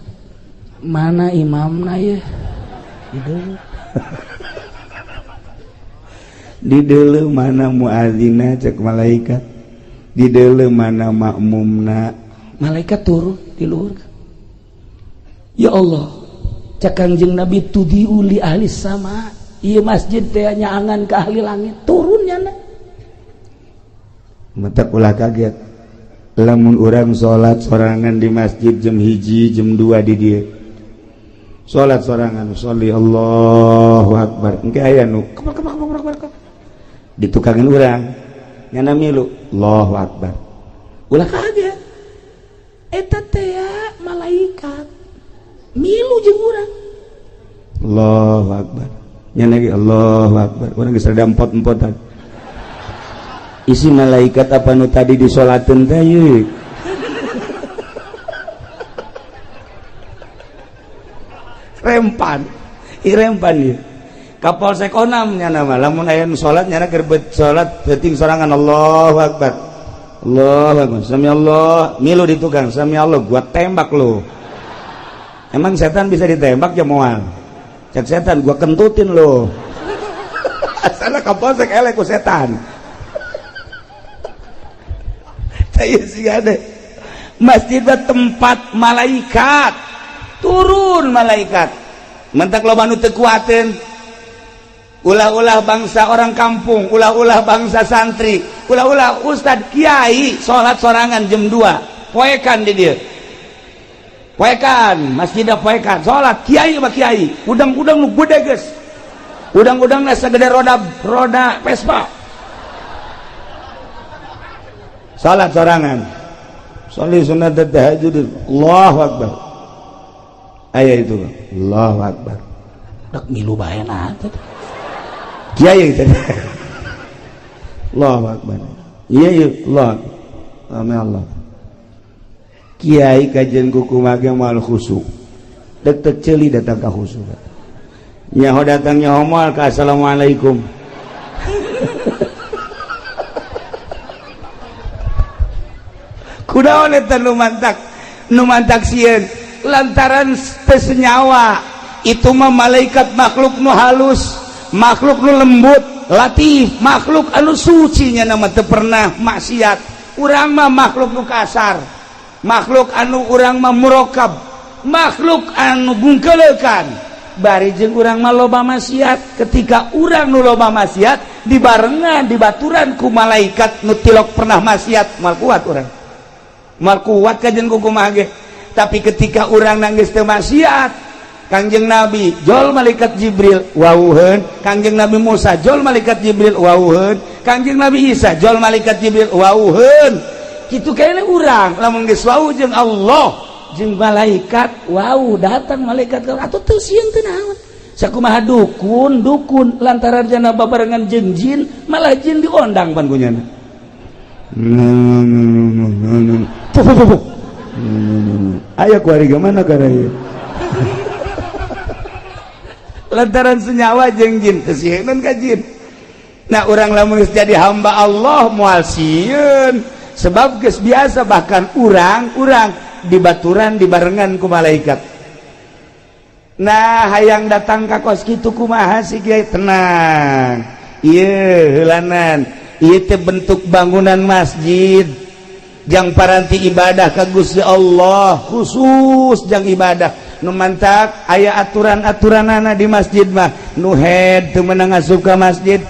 mana imamna ya? Di dideuleu. Mana muadzina, cek malaikat. Dideuleu, mana makmumna? Malaikat turun di luhur. Ya Allah, cek Kangjeng Nabi, tudhi'u li ahli sama, ieu masjid teh nyaangan ke ahli langit, turun nyana. Matak ulah kaget lamun urang salat sorangan di masjid jam 1, jam 2 di dieu. Salat sorangan, sholli, Allahu akbar, engke aya nu keprak keprak keprak keprak di tukangan urang, nyana milu Allahu akbar. Ulah kaget, eta teh ya malaikat milu jeung urang. Allahu akbar. Nya lagi Allahu Akbar. Urang geus rada empot-empotan. Isi malaikat apa nu tadi disolateun teh ieu? Rempan. Rempan ieu. Kapolsek onam nya nama lamun aya nu salat nyana keur salat penting sorangan Allahu Akbar. Allahu Akbar. Sami Allah, milu di tukang, sami Allah gua tembak lu. Emang setan bisa ditembak ya moal. Cek setan gua kentutin lu. Asana kapolsek elek ku setan. Tah sih ada. Masjid tempat malaikat. Turun malaikat. Mentak loba nu teu kuateun. Ulah-ulah bangsa orang kampung, ulah-ulah bangsa santri, ulah-ulah ustad kiai salat sorangan jam 2, poekan di dia. Poekan, masjid poekan, salat kiai mah kiai, udang-udang nu gede geus. Udang-udangna sagede roda Vespa. Salat sorangan. Sholli sunat tahajud. Allahu Akbar. Aya itu. Allahu Akbar. Dek milu bae nah. Kiai tadi. Allahu Akbar. Iya iya Allah. Amin Allah. Kiai kajian kuku mage moal khusuk. Dek teu ceuli datang ka khusuk. Nyaho datang nyaho moal ka assalamualaikum. Kunaon eta nu mantak sieun lantaran teu senyawa. Itu mah malaikat makhluk nu halus, makhluk nu lembut, latif, makhluk anu suci nya nama teu pernah maksiat. Urang mah makhluk nu kasar, makhluk anu urang mah murokab, makhluk anu bungkeleukan. Bari jeung urang mah loba maksiat. Ketika urang nu loba maksiat dibarengan dibaturan ku malaikat nu tilok pernah maksiat, moal kuat urang. Moal kuat kajen ku kumaha ge. Tapi ketika urang nangis teu maksiat, Kangjeng Nabi jol malaikat Jibril wauheun, Kangjeng Nabi Musa jol malaikat Jibril wauheun, Kangjeng Nabi Isa jol malaikat Jibril wauheun. Kitu kene urang lamun geus wau jeung Allah jeung malaikat wau datang malaikat atuh teu sieun teu naon. Sakumaha dukun dukun lantaran jana babarengan jeung jin malah jin diondang pan kunyana. Aya ku ari mana kana ieu? Lantaran senyawa jeung jin teu sieun ka jin. Nah urang lamun geus jadi hamba Allah moal sieun sebab geus biasa bahkan urang-urang dibaturan dibarengan ku malaikat. Nah hayang datang ka kos kitu kumaha sih kiai tenang. Ieu heulanan, ieu teh bentuk bangunan masjid jang paranti ibadah ka Gusti Allah, khusus jang ibadah. Nu mantak aya aturan-aturanana di masjid mah. Nu head teu meunang asup ka masjid,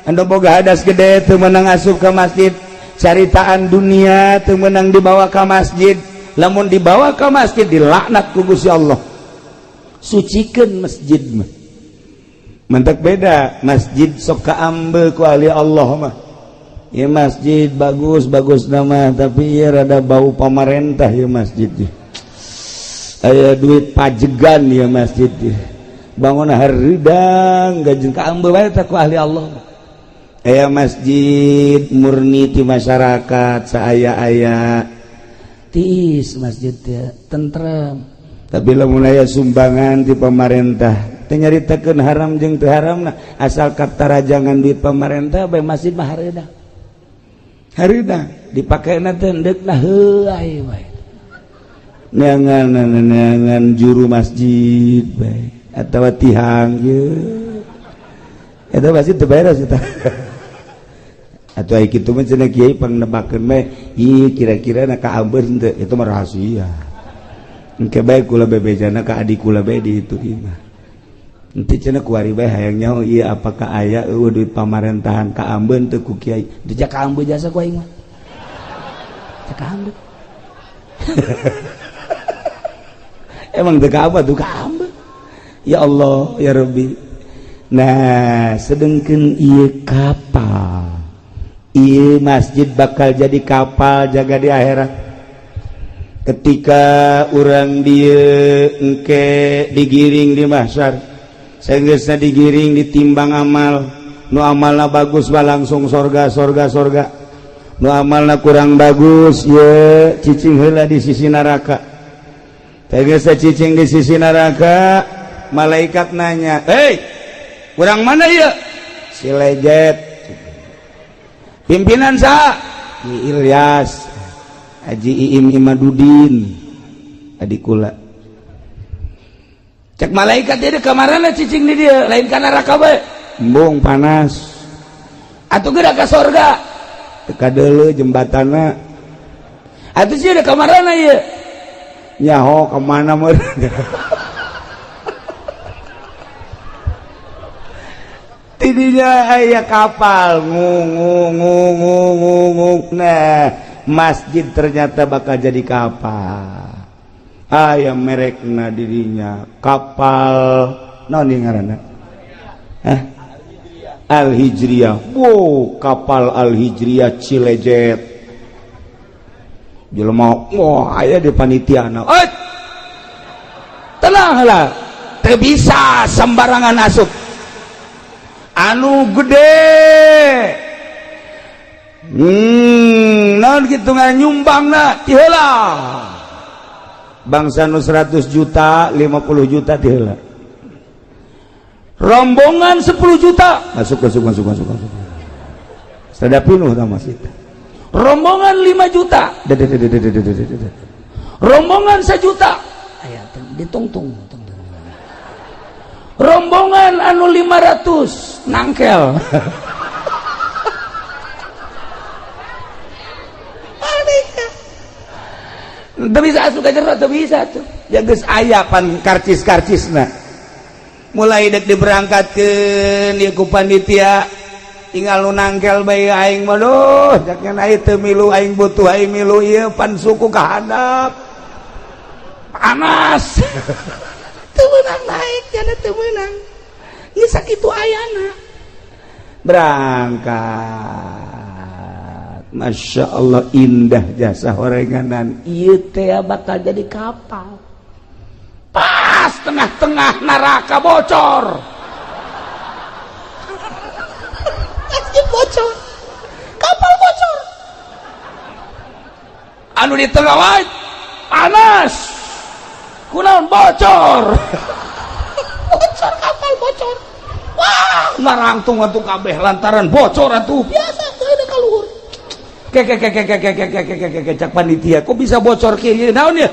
anu boga hadas gede teu meunang asup ka masjid, caritaan dunia teu meunang dibawa ka masjid. Lamun dibawa ka masjid dilaknat ku Gusti Allah. Sucikeun masjid mah. Mantak beda masjid sok kaambe ku ahli Allah mah. Ya masjid bagus-bagus nama tapi ya rada bau pamarentah ya masjid. Aya duit pajegan ya masjid. Bangun haridang gajeng kaambe bae teh ku ahli Allah. Aya masjid murni ti masyarakat saaya-aya tiis masjid teh tentrem. Tapi lamun aya sumbangan ti pamarentah teu nyaritakeun haram jeung teu haramna asal katarajangan duit pamarentah bae masjid mah hareudang. Hareudang dipakena teh endeukna heuay bae. Neangan juru masjid bae atawa tihang ieu. Eta masjid teu beres eta. Atuh aya kitu mah cenah kiai pangnebakeun bae, ieu kira-kira na kaambeun teu, itu mah rahasia. Engke bae kula bebejana ka adik kula bae di itu mah. Henteu cenah kuari bae hayang nyaho ieu apakah aya eueuh duit pamarentahan kaambeun teu ku kiai. Teu kaambeun jasa ku aing mah. Teu kaambeun. Emang teu kaambeun tuh kaambeun. Ya Allah, ya Rabbi. Nah, sedengkeun ieu kapal. Ieu masjid bakal jadi kapal jaga di akhirat. Ketika urang dieu engke digiring di mahsyar, Sanggeusna digiring ditimbang amal, nu amalna bagus mah langsung sorga sorga sorga, nu amalna kurang bagus ye cicing heula di sisi neraka. Sanggeusna cicing di sisi neraka, malaikat nanya, "Hei, kurang mana ya?" Si Lejet. Pimpinan sa Ki Ilyas, Haji Iim Imadudin, adik kula. Cek malaikat, jadi kamarana cicing di dia lain ka neraka bae? Embung, panas. Atuh geura ka sorga. Teka deuleu jembatanna. Atuh sih ada kamarana ieu? Nyaho kemana meureun. Tidinya aya kapal ngung ngung ngung ngung ngung. Nah, masjid ternyata bakal jadi kapal. Aya merekna dirinya kapal naon ieu ngaranna? Hah? Al Hijriyah. Wow, kapal Al Hijriyah Cilejet. Jelema wah aya di panitiana. Eh, tenang lah, teu bisa sembarangan asup. Anu gede. Naon kitu nyumbangna ti heula. Bangsa nu 100 juta, 50 juta ti heula. Rombongan 10 juta masuk masuk masuk masuk masuk. Sada pinuh tah masjid. Rombongan 5 juta. Rombongan 1 juta. Aya ditungtung. Rombongan anu 500 nangkel. Teu bisa asup ka jero, teu bisa tuh. Ya geus aya pan karcis-karcisna. Mulai dek diberangkatkeun ieu ku panitia, tinggal nu nangkel bae aing mah duh, jaknya aing teu milu, aing butuh aing milu ieu pan suku ka handap. Panas. Teu meunang naik, jana teu meunang. Ieu sakitu ayana. Berangkat. Masya Allah indah jasa horenganan. Ieu teh bakal jadi kapal. Pas tengah-tengah neraka bocor. Masjid bocor. Kapal bocor. Anu di tengah wae panas. Kunaon bocor. Bocor kapal bocor. Wah, narangtung atuh kabeh lantaran bocor atuh. Biasa teu ada ka luhur. Ke ke ke ke ke ke ke ke ke ke cak panitia, kok bisa bocor kieu naon ya?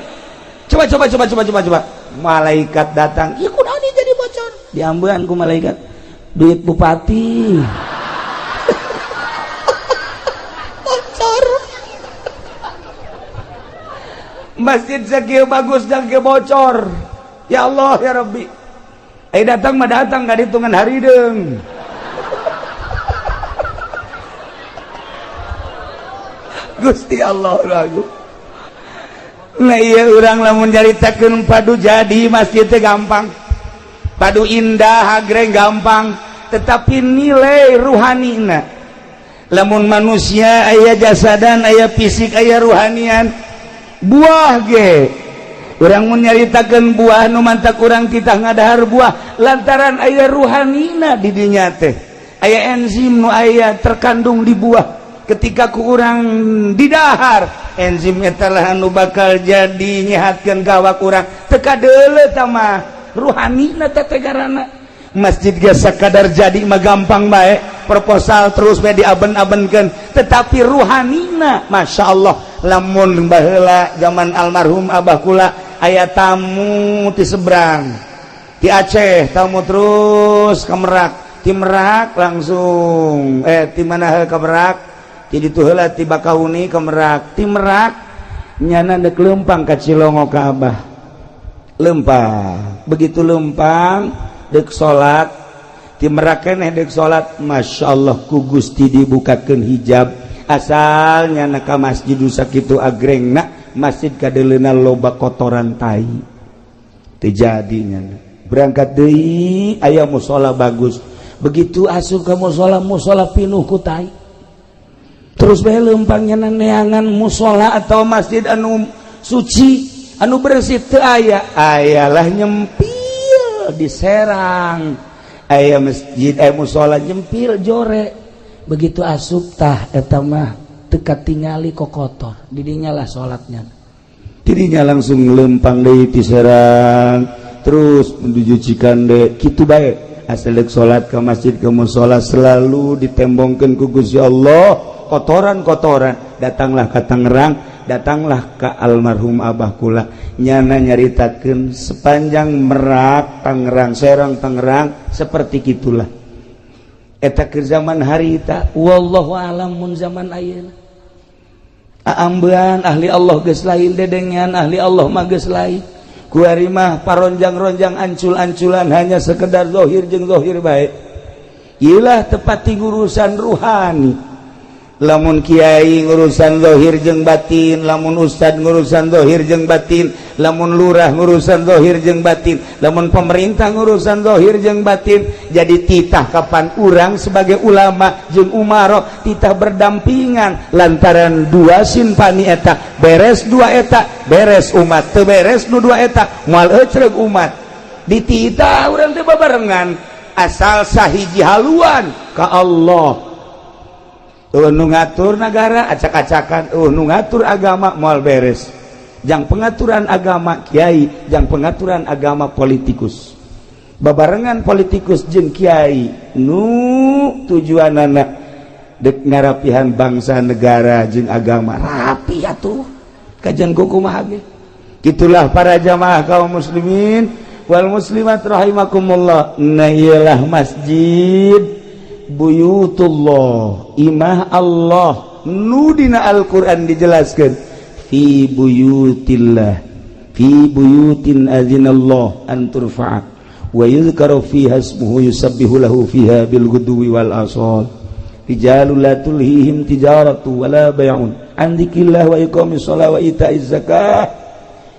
Coba coba coba coba coba coba. Malaikat datang, ieu kunaon ieu jadi bocor? Diambean ku malaikat. Duit bupati. Bocor. Masjid sakieu bagus dan ke bocor. Ya Allah ya Rabbi. Eh datang mah datang enggak hitungan hari deung. Gusti Allah lagu. Nah iya urang lamun nyaritakeun padu jadi masjid teh gampang. Padu indah agreng gampang, tetapi nilai ruhanina. Lamun manusia aya jasadan, aya fisik, aya ruhanian. Buah ge. Urang mun nyaritakeun buah nu mantak urang titah ngadahar buah lantaran aya ruhanina di dinya teh. Aya enzim nu aya terkandung di buah. Ketika ku urang didahar enzim eta lah anu bakal jadi nyehatkeun gawak urang. Teu kadeuleu tah mah ruhanina teh tegarana. Masjid ge sakadar jadi mah gampang bae, proposal terus bae diaben-abenkeun, tetapi ruhanina Masya Allah. Lamun baheula zaman almarhum abah kula aya tamu ti seberang ti Aceh, tamu terus ke Merak, ti Merak langsung ti mana ke Merak, ti ditu heula ti Bakahuni ke Merak, ti Merak nyana deuk leumpang ka Cilongo ka abah. Leumpang, begitu leumpang deuk salat, ti Merak keneh deuk salat, Masya Allah ku Gusti dibukakeun hijab. Asalnya na ka masjid sakitu agrengna, masjid kadeuleuna loba kotoran tai. Teu jadi nyana. Berangkat deui aya musala bagus. Begitu asup ka musala, musala pinuh ku tai. Terus bae leumpang nyana neangan musala atau masjid anu suci, anu bersih teu aya. Ayalah nyempil. Nyempil di Serang aya masjid, aya musola nyempil jore. Begitu asup tah eta mah teu katingali kokotor. Didinya lah salatnya. Dirinya langsung lempang deui ti Serang terus menuju Cikande kitu bae. Asal dek salat ke masjid, ke musola, selalu ditembongkeun ku Gusti Allah kotoran-kotoran. Datanglah ke Tangerang, datanglah ke almarhum abah kula, nyana nyaritakeun sepanjang Merak, Tangerang, Serang, Tangerang seperti gitulah. Eta keur zaman harita, wallahu alam mun zaman ayeuna. Aambean ahli Allah geus lain, dedengean ahli Allah mah geus lain. Kuari mah paronjang-ronjang, ancul-anculan, hanya sekedar zohir jeung zohir bae. Ilah tepat ngurusan ruhani. Lamun kiai ngurusan zohir jeung batin, lamun ustad ngurusan zohir jeung batin, lamun lurah ngurusan zohir jeung batin, lamun pemerintah ngurusan zohir jeung batin. Jadi titah kapan urang sebagai ulama jeung umaro titah berdampingan, lantaran dua sinfani eta beres, dua eta beres, umat teu beres. Nu dua eta moal ecreg umat. Dititah urang teh babarengan asal sahiji haluan ka Allah. Nu ngatur negara acak-acakan, nu ngatur agama moal beres. Jang pengaturan agama kiai, jang pengaturan agama politikus, babarengan politikus jeung kiai nu tujuan anak dek ngarapihan bangsa, negara jeung agama rapi atuh kajian kumaha ge. Itulah para jamaah kaum muslimin wal muslimat rahimakumullah. Nah, iyalah masjid, buyutullah, imah Allah nu dina Al-Qur'an dijelaskan fi buyutillah, fi buyutin azinallah an turfa'a wa yuzkaru fiha ismuhu yusabbihu lahu fiha bil ghudwi wal asal rijalul la tulhihim tijaratu wala bay'un an dzikrillah wa iqamis shalah wa ita'iz zakah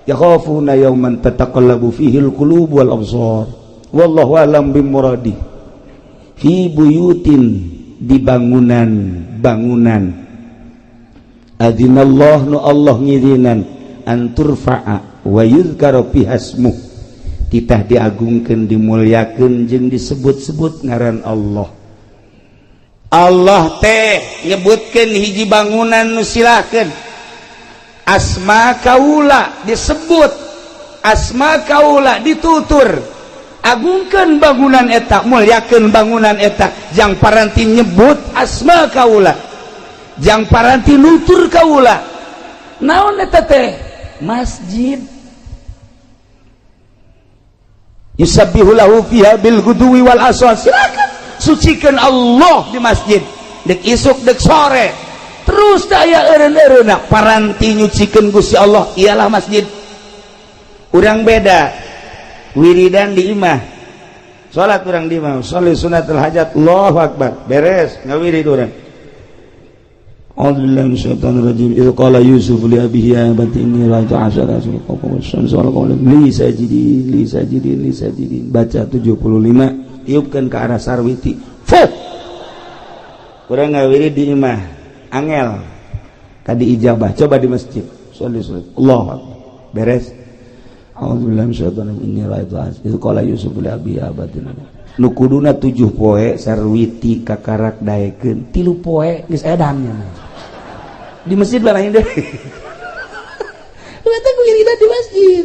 yakhafuna yawman tataqallabu fihi al qulub wal absar wallahu alam bimuradi. Fi buyutin, di bangunan bangunan, adzinallah, nu Allah ngizinan, an turfa'a wa yuzkara fiha ismuh, titah diagungkeun, dimuliakeun jeung disebut-sebut ngaran Allah. Allah teh nyebutkeun hiji bangunan nu silahkeun asma kaula disebut, asma kaula ditutur. Agungkan bangunan eta, muliakan bangunan eta, jang paranti nyebut asma kaula, jang paranti nutur kaula. Naon eta teh? Masjid. Yusabbihu lahu fiha bil ghudwi wal asal. Silakan sucikan Allah di masjid dek isuk dek sore terus daya eureun-eureunna paranti nyucikeun Gusti Allah, ialah masjid. Urang beda, wiridan di imah, salat urang di imah, sholli sunnatul hajat, Allahu akbar, beres ngawirid urang. A'udzubillahi minasyaitonir rajim. Idz qala Yusuf li abihi ya abati inni ra'aytu asyara kawkaban wal li sajidin li sajidin li sajidin. Baca 75, tiupkan ke arah sarwiti. Fuh. Urang ngawirid di imah angel kadi ijabah. Coba di masjid. Sholli sholli. Allahu akbar. Beres. A'udzubillahi minasyaitonir rajim. Inni ra'aytu asyara. Idz qala Yusuf li abihi ya abati. Nu kuduna 7 poe sarwiti kakarak daekeun 3 poe geus edan. Di masjid lah lain deh. Lu eta wiridan di masjid.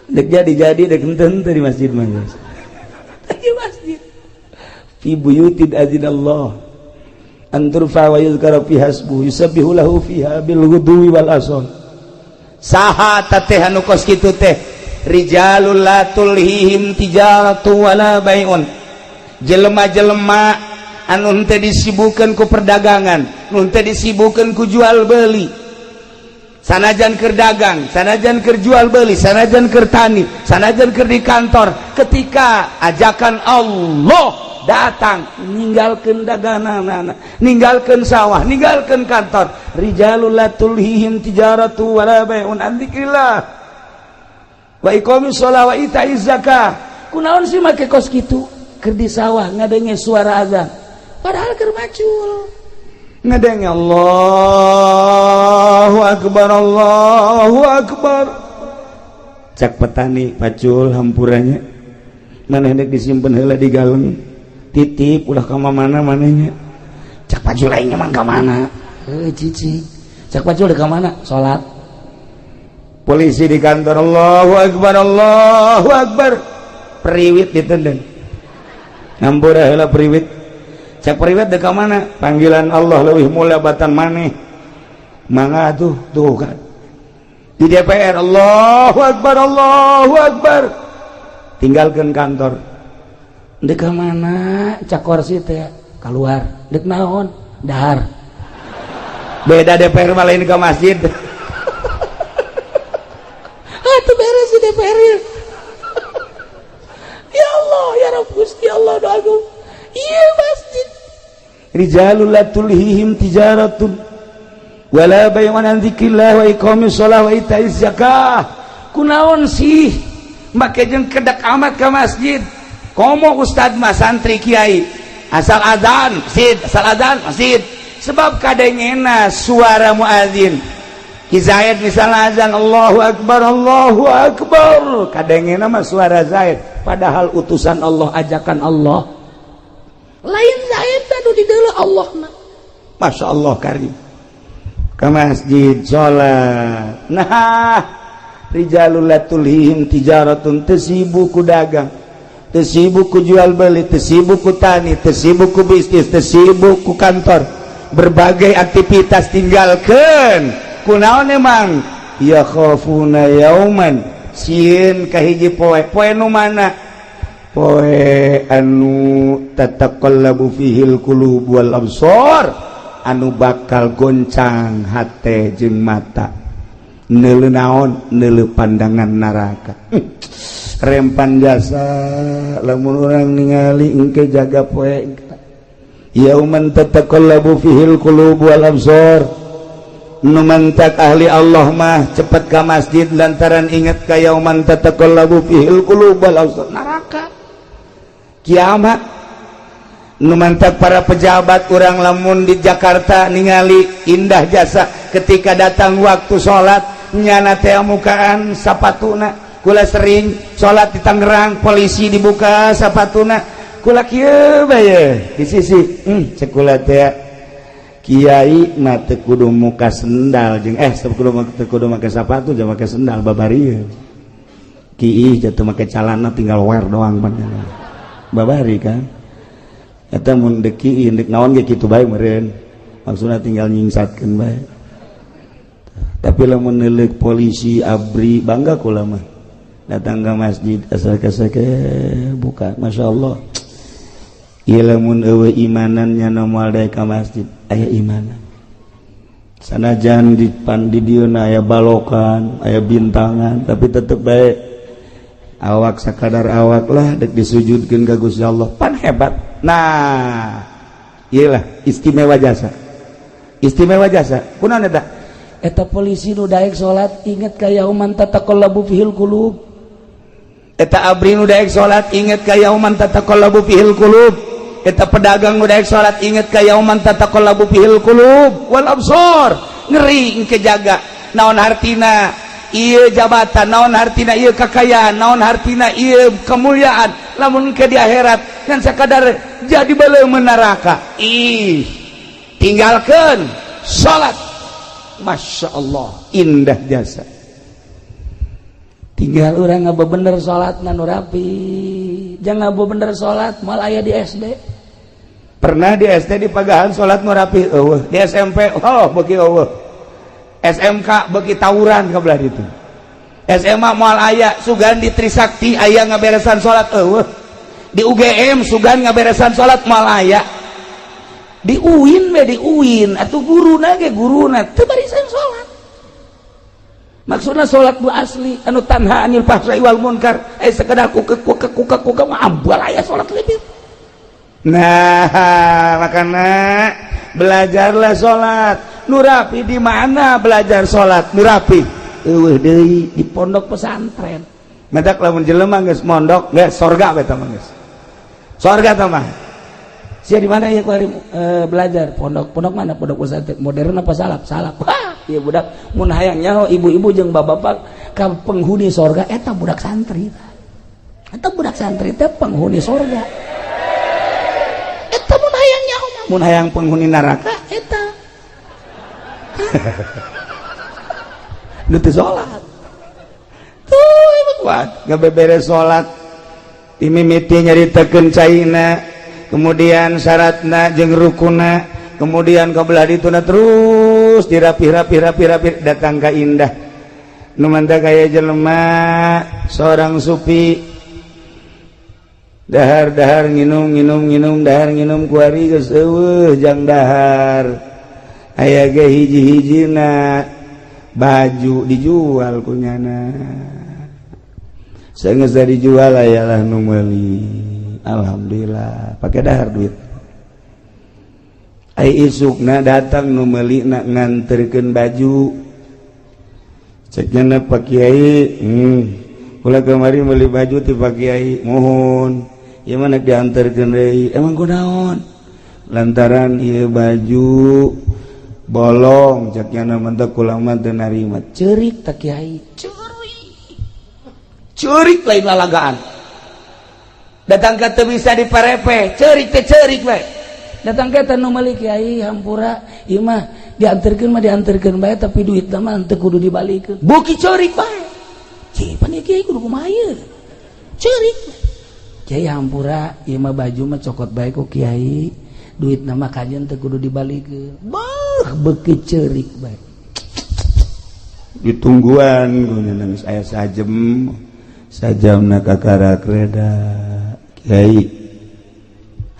Dek jadi-jadi dek henteu di masjid mah geus. Di masjid. Fi buyutin azinallah an turfa wa yuzkara fiha ismuhu yusabbihu lahu fiha bil ghudwi wal asal. Saha teh anu kos kitu teh? Rijalul la tulhihim tijaratu wala bai'un. Jelema-jelema anu henteu disibukeun ku perdagangan, nu henteu disibukeun ku jual beli. Sanajan keur dagang, sanajan keur jual beli, sanajan keur tani, sanajan keur di kantor, ketika ajakan Allah datang, ninggalkeun daganganana, ninggalkeun sawah, ninggalkeun kantor. Rijalul la tulhihim tijaratu wala bai'un an dzikrillah wa iqamis shalah wa ita'iz zakah. Kunaon sih make kos kitu? Keur di sawah ngadenge suara azan. Padahal keur macul. Ngadenge Allahu akbar, Allahu akbar. Cak petani, pacul hampuranya. Maneh dek disimpen heula di galeng, titip ulah ka mana manehnya. Cak pajul aing emang ka mana? Heuh, cicing. Cak pajul ka mana? Salat. Polisi di kantor, Allahu Akbar, Allahu Akbar, periwit ditendang, ngampura heula periwit. Cak periwit dek ka mana? Panggilan Allah leuwih mulia batan maneh, mangga tuh. Tuh kan di DPR, Allahu Akbar, Allahu Akbar, tinggalkan kantor. Dek ka mana? Cak korsi teh keluar. Dek naon? Dahar. Beda DPR malah, ini ke masjid. Ah, itu beres di DPR ya. Ya Allah, ya Rabb, Gusti Allah, doa. Iya, masjid. Rijalul la tulhihim tijaratun wala bay'un an dzikrillah wa iqamis shalah wa itaiz zakah. Kunaon sih make jeung kedak amat ke masjid? Komo ustad mah, santri kiai, asal azan masjid, asal azan masjid, sebab kadengena suara muazin. Ki Zaid misalnya azan, Allahu Akbar, Allahu Akbar, kadengena mah suara Zaid, padahal utusan Allah, ajakan Allah lain Zaid anu di Allah mah. Masya Allah karim, ke masjid salat. Nah, rijalul la tulhihim tijaratun, teu sibuk ku dagang, teu sibuk ku jual beli, teu sibuk ku tani, teu sibuk ku bisnis, teu sibuk ku kantor, berbagai aktivitas tinggalkan. Kunaon emang? Ya khafuna yauman, sieun ka hiji poe. Poe nu mana? Poe anu tataqallabu fihil qulub wal absar, anu bakal goncang hate jeung mata. Neuleu naon? Neuleu pandangan neraka. Rempan jasa lamun urang ningali engke, jaga poe yauman tataqallabu fihil qulub wal absar. Nu mantak ahli Allah mah cepet ka masjid lantaran ingat ka yauman tataqallabu fihil qulub wal absar, neraka, kiamat. Nu mantak para pejabat urang lamun di Jakarta ningali indah jasa, ketika datang waktu salat nyana teh mukaan sapatuna. Kula sering salat di Tangerang, polisi dibuka sapatuna, kula kieu bae di sisi. Cek kula teh, kiai mah teu kudu muka sendal jeung kudu teu kudu make sapatu jeung make sendal babari. Kiai jatuh make calana tinggal wear doang, babari kan eta. Mun deuk kiai, deuk naon ge kitu bae meureun, maksudna tinggal nyingsatkeun bae. Tapi lamun neuleuk polisi, ABRI, bangga kula mah. Datang ke masjid asal kasake buka, Masya Allah. Ieu lamun eueuh imanannya moal daek ka masjid. Aya imanan sanajan di pan di dieu aya balokan, aya bintangan, tapi tetep bae awak sakadar awak lah, dek disujudkeun ka Gusti Allah. Pan hebat. Nah, iyalah istimewa jasa, istimewa jasa. Kunaon eta? Eta polisi nu daek salat inget ka yauman tataqallabu fihil qulub. Eta ABRI nu daek salat inget ka yauman tataqallabu fihil qulub. Eta pedagang nu daek salat inget ka yauman tataqallabu fihil qulub wal absar. Ngeri engke, jaga. Naon hartina ieu jabatan, naon hartina ieu kekayaan, naon hartina ieu kemuliaan lamun ke di akhirat kan sakadar jadi baleum neraka? Ih, tinggalkan salat. Masya Allah, indah jasa. Tinggal orang ngaba bener salat nu rapi, jangan ngaba bener salat mal aya di SD. Pernah di SD di pagahan salat nu rapi eueuh, di SMP oh beuki eueuh, SMK beuki tawuran ka belah ditu, SMA moal aya. Sugan di Trisakti aya ngaberesan salat, eueuh. Di UGM sugan ngaberesan salat, moal aya. Di UIN be, di UIN atuh guruna ge, guruna teu barisan salat. Maksudna salat nu asli anu tanha anil fahsai wal munkar, sekedar ku ku ku ku ku ku mah ambal aya salat lebih. Nah, makanya belajarlah salat nu rapi. Di mana belajar salat nu rapi? Eueuh deui, di pondok pesantren. Matak lamun jelema geus mondok geus sorga eta mah, geus sorga eta mah. Sia di mana ya kuari belajar? Pondok. Pondok mana? Pondok pesantren. Modern apa salaf? Salaf. Wah, ieu budak mun hayang nyaho ibu-ibu jeung bapak-bapak ka penghuni sorga, eta budak santri. Eta budak santri teh penghuni sorga. Eta mun hayang nyaho mah, mun hayang penghuni neraka eta. Nu teu salat. Tuh emang kuat, ngabeberes salat. Dimimiti nyaritakeun caina, kemudian syaratna jeung rukuna, kemudian kabelah dituna terus dirapih-rapi-rapi-rapi datang ka indah. Nu mantap kaya jelema seorang supi dahar-dahar nginum nginum nginum dahar nginum kuari geus eueuh jang dahar. Aya ge hiji-hijina baju dijual ku nyana. Saenggeus dijual ayalah nu meuli. Alhamdulillah pakai dahar duit. Ai isukna datang nu meuli na nganterkeun baju. Cek nyana Pak Kiai, kula kamari meuli baju ti Pak Kiai, mohon ieu mah nek dianterkeun deui. Emang kunaon? Lantaran ieu baju bolong, cek nyana mentek kula mah teu narima. Ceurik tak Kiai, ceurik. Ceurik lain lalagaan. Datang ka teu bisa diparepe, ceurik teh ceurik we. Datang ka nu meuli Kiai hampura, ieu mah dianterkeun mah dianterkeun bae tapi duitna mah teu kudu dibalikeun. Beuki ceurik bae. Cih, pan ieu Kiai kudu kumaha ieu? Ceurik. Kiai hampura, ieu mah baju mah cokot bae ku Kiai, duitna mah kajeun teu kudu dibalikeun. Beuh, beuki ceurik bae. Ditungguan ku nangis aya sajem. Sajamna kakarak reda. Kiai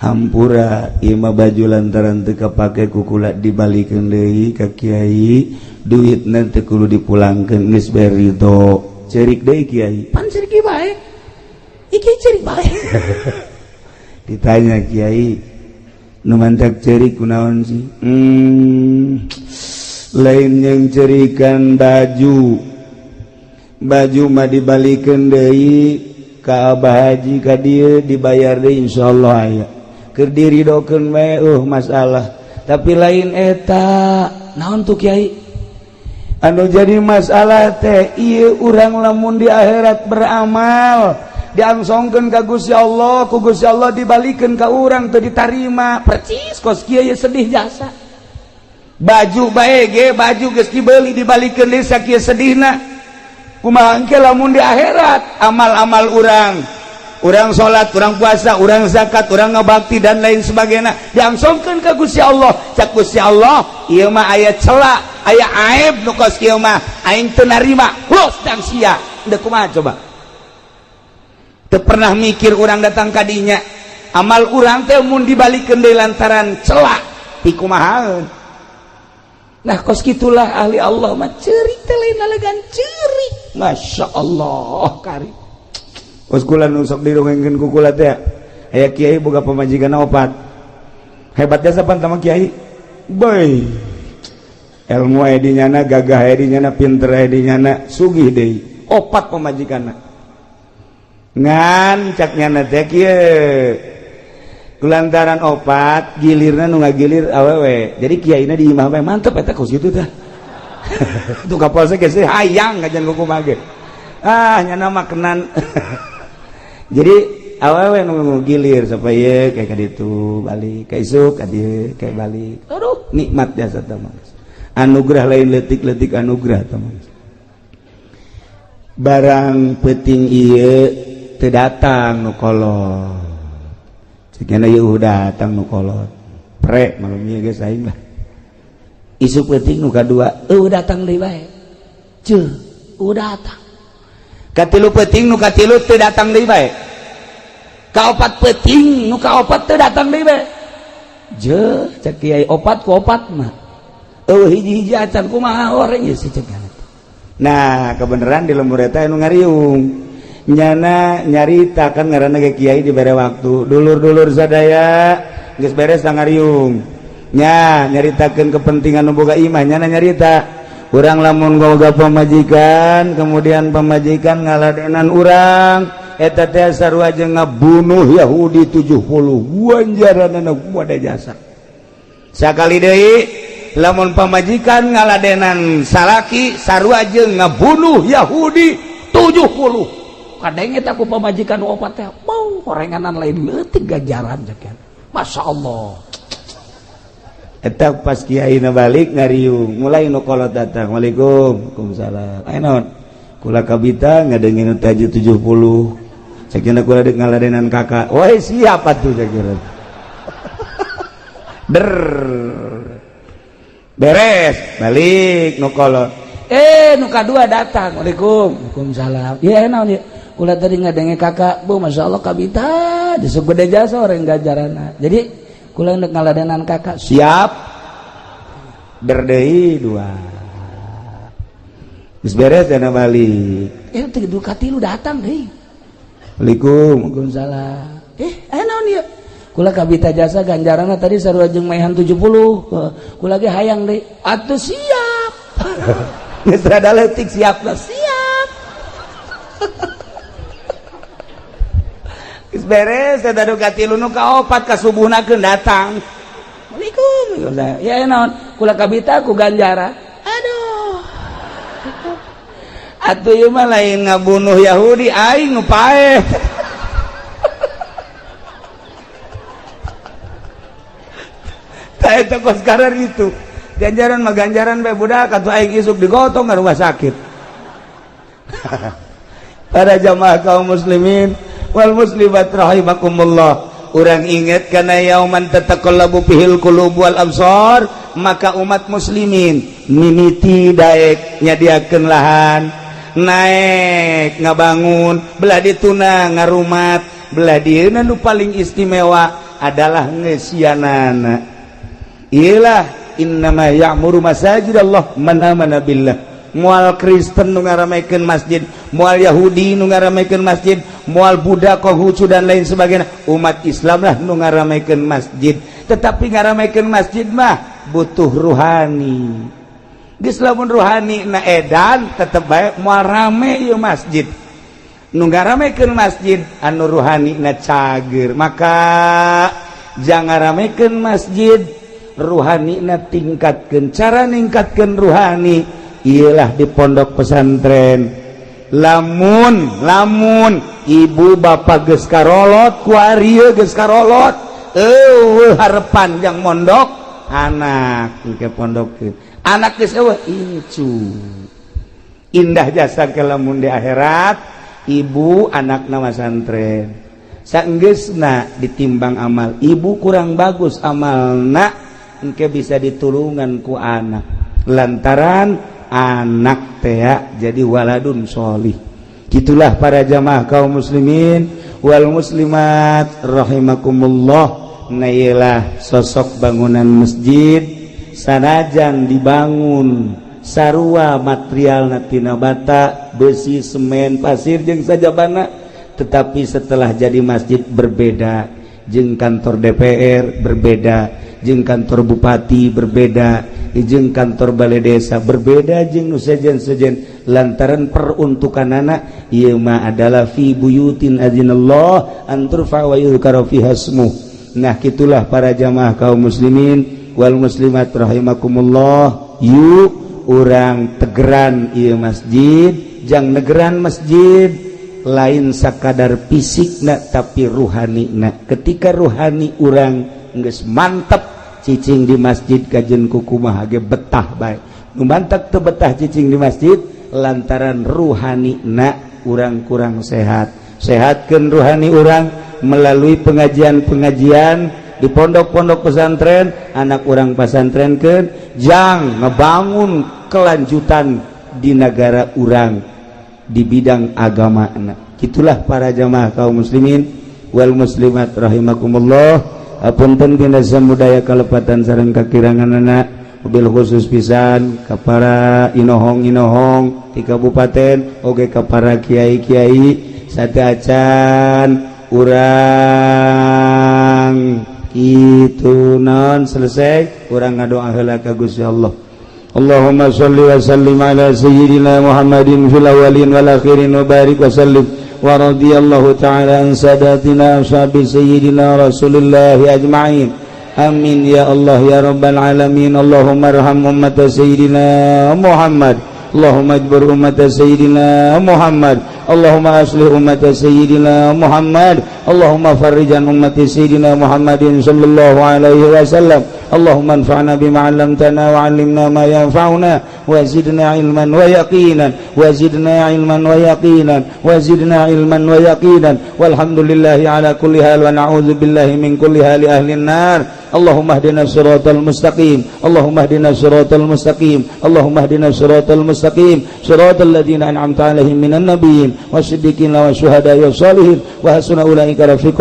hampura ieu mah baju lantaran teu kapake ku kula dibalikeun deui ka Kiai, duitna teu kudu dipulangkeun geus bae ridho. Ceurik deui Kiai. Pan ceurik bae. Iki ceurik bae. Ditanya Kiai, nu mantak ceurik kunaon sih? Lain yang cerikan baju. Baju mah dibalikeun deui ka Abah Haji ka dieu dibayar deui insyaallah aya. Keur diridokeun bae masalah. Tapi lain eta, naon tuh Kiai? Anu jadi masalah teh ieu urang lamun di akhirat beramal diangsongkeun ka Gusti Allah, ku Gusti Allah dibalikeun ka urang teu ditarima. Percis kos kieu ye sedih jasa. Baju bae ge baju geus dibeli dibalikeun deui sakieu sedihna. Kumaha engke lamun di akhirat amal-amal urang, urang salat, urang puasa, urang zakat, urang ngabakti dan lain sebagainya diangsongkeun ka Gusti Allah. Cak Gusti Allah, ieu mah aya cela, aya aib nu kos kieu mah aing teu narima. Los dang sia. Deuk kumaha coba? Teu pernah mikir urang datang ka dinya. Amal urang teh mun dibalikeun deui lantaran cela, pikumahaeun. Nah kos kitulah ahli Allah mah ceurik teh lain lalagan ceurik. Masya Allah kari. Kos kula nu sok dirongengkeun ku kula teh aya kiai boga pamajikan opat. Hebat jasa pan tama kiai. Boy. Ilmu aya di nyana, gagah aya di nyana, pinter aya di nyana, sugih deui. Opat pamajikanna. Ngan cak nyana teh kieu. Kulantaran opat gilirna nu ngagilir awewe. Jadi kiaina di imah bae mantep eta kos kitu tah. Tuh kapal geus hayang kajian kumaha ge. Ah nyana mah kenan. Jadi awewe nu gilir sampai ye kayak kaditu balik ka isuk ka dieu kayak balik. Aduh nikmat jasa teh mah. Anugerah lain leutik-leutik anugerah teh mah. Barang peuting ieu teu datang nu kolot. Cekna ieu datang nu kolot. Pre malum ieu geus aing lah. Isuk peuting nu kadua eueuh datang deui bae. Ceuh, eueuh datang. Katilu peuting nu katilu teu datang deui bae. Kaopat peuting nu kaopat teu datang deui bae. Jeuh, cek kiai opat ku opat mah. Eueuh hiji-hiji acan kumaha oreng ieu si cek. Nah, kebenaran di lembur eta anu ngariung. Nyana nyarita kan ngaranna ge kiai dibere waktu. Dulur-dulur sadaya geus beres ngariung. Nya nyaritakeun kepentingan nu boga imah nyana nyarita. Urang lamun boga pamajikan, kemudian pamajikan ngaladenan urang, eta teh sarua jeung ngabunuh Yahudi 70. Wanjaranana kumaha jasa. Sakali deui lamun pamajikan ngaladenan salaki sarua jeung ngabunuh Yahudi 70. Kadenge teh ku pamajikan nu opat teh. Bau horenganan lain leutik ganjaran cek. Masya Allah. Eta pas kiai na balik ngariung, mulai nu kolot datang. Waalaikum, Waalaikumsalam. Aya naon? Kula kabita ngadengin nu tahajud 70. Cek kula dek ngaladenan kakak. Woi, siapa tuh cek. Der. Beres, balik nu kolot. Eh, nu kadua datang. Waalaikum, Waalaikumsalam. Iya, naon ieu? Kula tadi ngadenge kakak, bu, masya Allah kabita, disebut gede jasa orang ganjaranna. Jadi kula ndek ngaladenan kakak. Siap. Berdei dua. Geus beres dana balik. Eh, teh du katilu datang deui. Waalaikum. Waalaikumsalam. Eh, aya naon ieu? Kula kabita jasa ganjaranna tadi sarua jeung maehan 70. Kula ge hayang deui. Atuh siap. Geus rada leutik siap lah, siap. Geus beres eta nu katilu nu kaopat ka subuhna keun datang. Waalaikum. Ya naon? Kula kabita ku ganjaran. Aduh. Atuh ieu mah lain ngabunuh Yahudi aing nu paeh. Tah eta kos karar itu. Ganjaran mah ganjaran bae budak atuh aing isuk digotong ka rumah sakit. Para jamaah kaum muslimin wal muslimat rahimakumullah. Urang inget kana yauman tataqallabu fihil qulub wal absar, maka umat muslimin mimiti daek nyadiakeun lahan, naek ngabangun, belah dituna ngarumat, belah dieuna nu paling istimewa adalah ngeusianana. Ilah innama ya'muru masajidallah man amana billah. Moal Kristen nu ngaramekeun masjid, moal Yahudi nu ngaramekeun masjid, moal Buddha, Konghucu dan lain sebagainya. Umat Islam lah nu ngaramekeun masjid. Tetapi ngaramekeun masjid mah butuh ruhani. Geus lamun ruhani na edan tetep bae moal rame ieu masjid. Nu ngaramekeun masjid anu ruhani na cager. Maka jangan ngaramekeun masjid, ruhani na tingkatkeun. Cara ningkatkeun ruhani ialah di pondok pesantren. Lamun lamun ibu bapak geus karolot ku ari geus karolot, eueuh harepan jang mondok anak ke pondok anak geus eueuh incu. Indah jasa ke lamun di akhirat ibu anak nama santren saenggeusna ditimbang amal ibu kurang bagus amalna engke bisa ditulungan ku anak lantaran anak tea jadi waladun sholih. Gitulah para jamaah kaum muslimin wal muslimat rahimakumullah. Nailah sosok bangunan masjid sanajan dibangun sarua material tina bata, besi, semen, pasir jeung sajabana, tetapi setelah jadi masjid berbeda jeung kantor DPR, berbeda jeung kantor bupati, berbeda jeung kantor balai desa, berbeda jeung nu sejen-sejen lantaran peruntukanana ieu mah adalah fi buyutin adzinallah an turfa wa yuzkara fiha ismuh. Nah kitulah para jamaah kaum muslimin wal muslimat rahimakumullah. Yuk urang tegeran ieu masjid, jang negeran masjid lain sakadar fisikna tapi ruhanina. Ketika ruhani urang geus mantep cicing di masjid kajen kukumaha ge betah bae. Nu mantep teu betah cicing di masjid lantaran ruhani na urang kurang sehat. Sehatkeun ruhani urang melalui pengajian-pengajian di pondok-pondok pesantren, anak urang pasantrenkeun jang ngebangun kelanjutan di negara urang di bidang agama. Itulah para jamaah kaum muslimin wal muslimat rahimakumullah. Apunten dina samudaya kalepatan sareng kakiranganana, mobil khusus pisan ka para inohong-inohong di kabupaten oge ka para kiai-kiai sateuacan urang kitu non selesai urang ngadoa heula ka Gusti Allah. Allahumma sholli wa sallim ala sayyidina Muhammadin fil awwalin wal akhirin wa barik wa sallim wa radiyallahu ta'ala an sadatina ashabi sayyidina Rasulillah ajma'in. Amin ya Allah ya rabbal alamin. Allahumma arham ummata sayyidina Muhammad. Allahumma ajbur ummata sayyidina Muhammad. Allahumma aslih umat sayyidina Muhammad. Allahumma farrij an ummati sayyidina Muhammadin sallallahu alaihi wasallam. Allahumma anfa'na bima 'allamtana wa 'allimna ma yanfa'una wa zidna ilman wa yaqinan wa zidna ilman wa yaqinan wa zidna ilman wa yaqinan. Walhamdulillahi ala kulli hal wa na'udzu billahi min kulli hali ahli nar. Allahumma hdina siratal mustaqim. Allahumma hdina siratal mustaqim. Allahumma hdina siratal mustaqim, siratal ladzina an'amta 'alaihim minan nabiyyin wasiddiqin wasyuhada'i wassalihin wa hasuna ulaika rafiqa.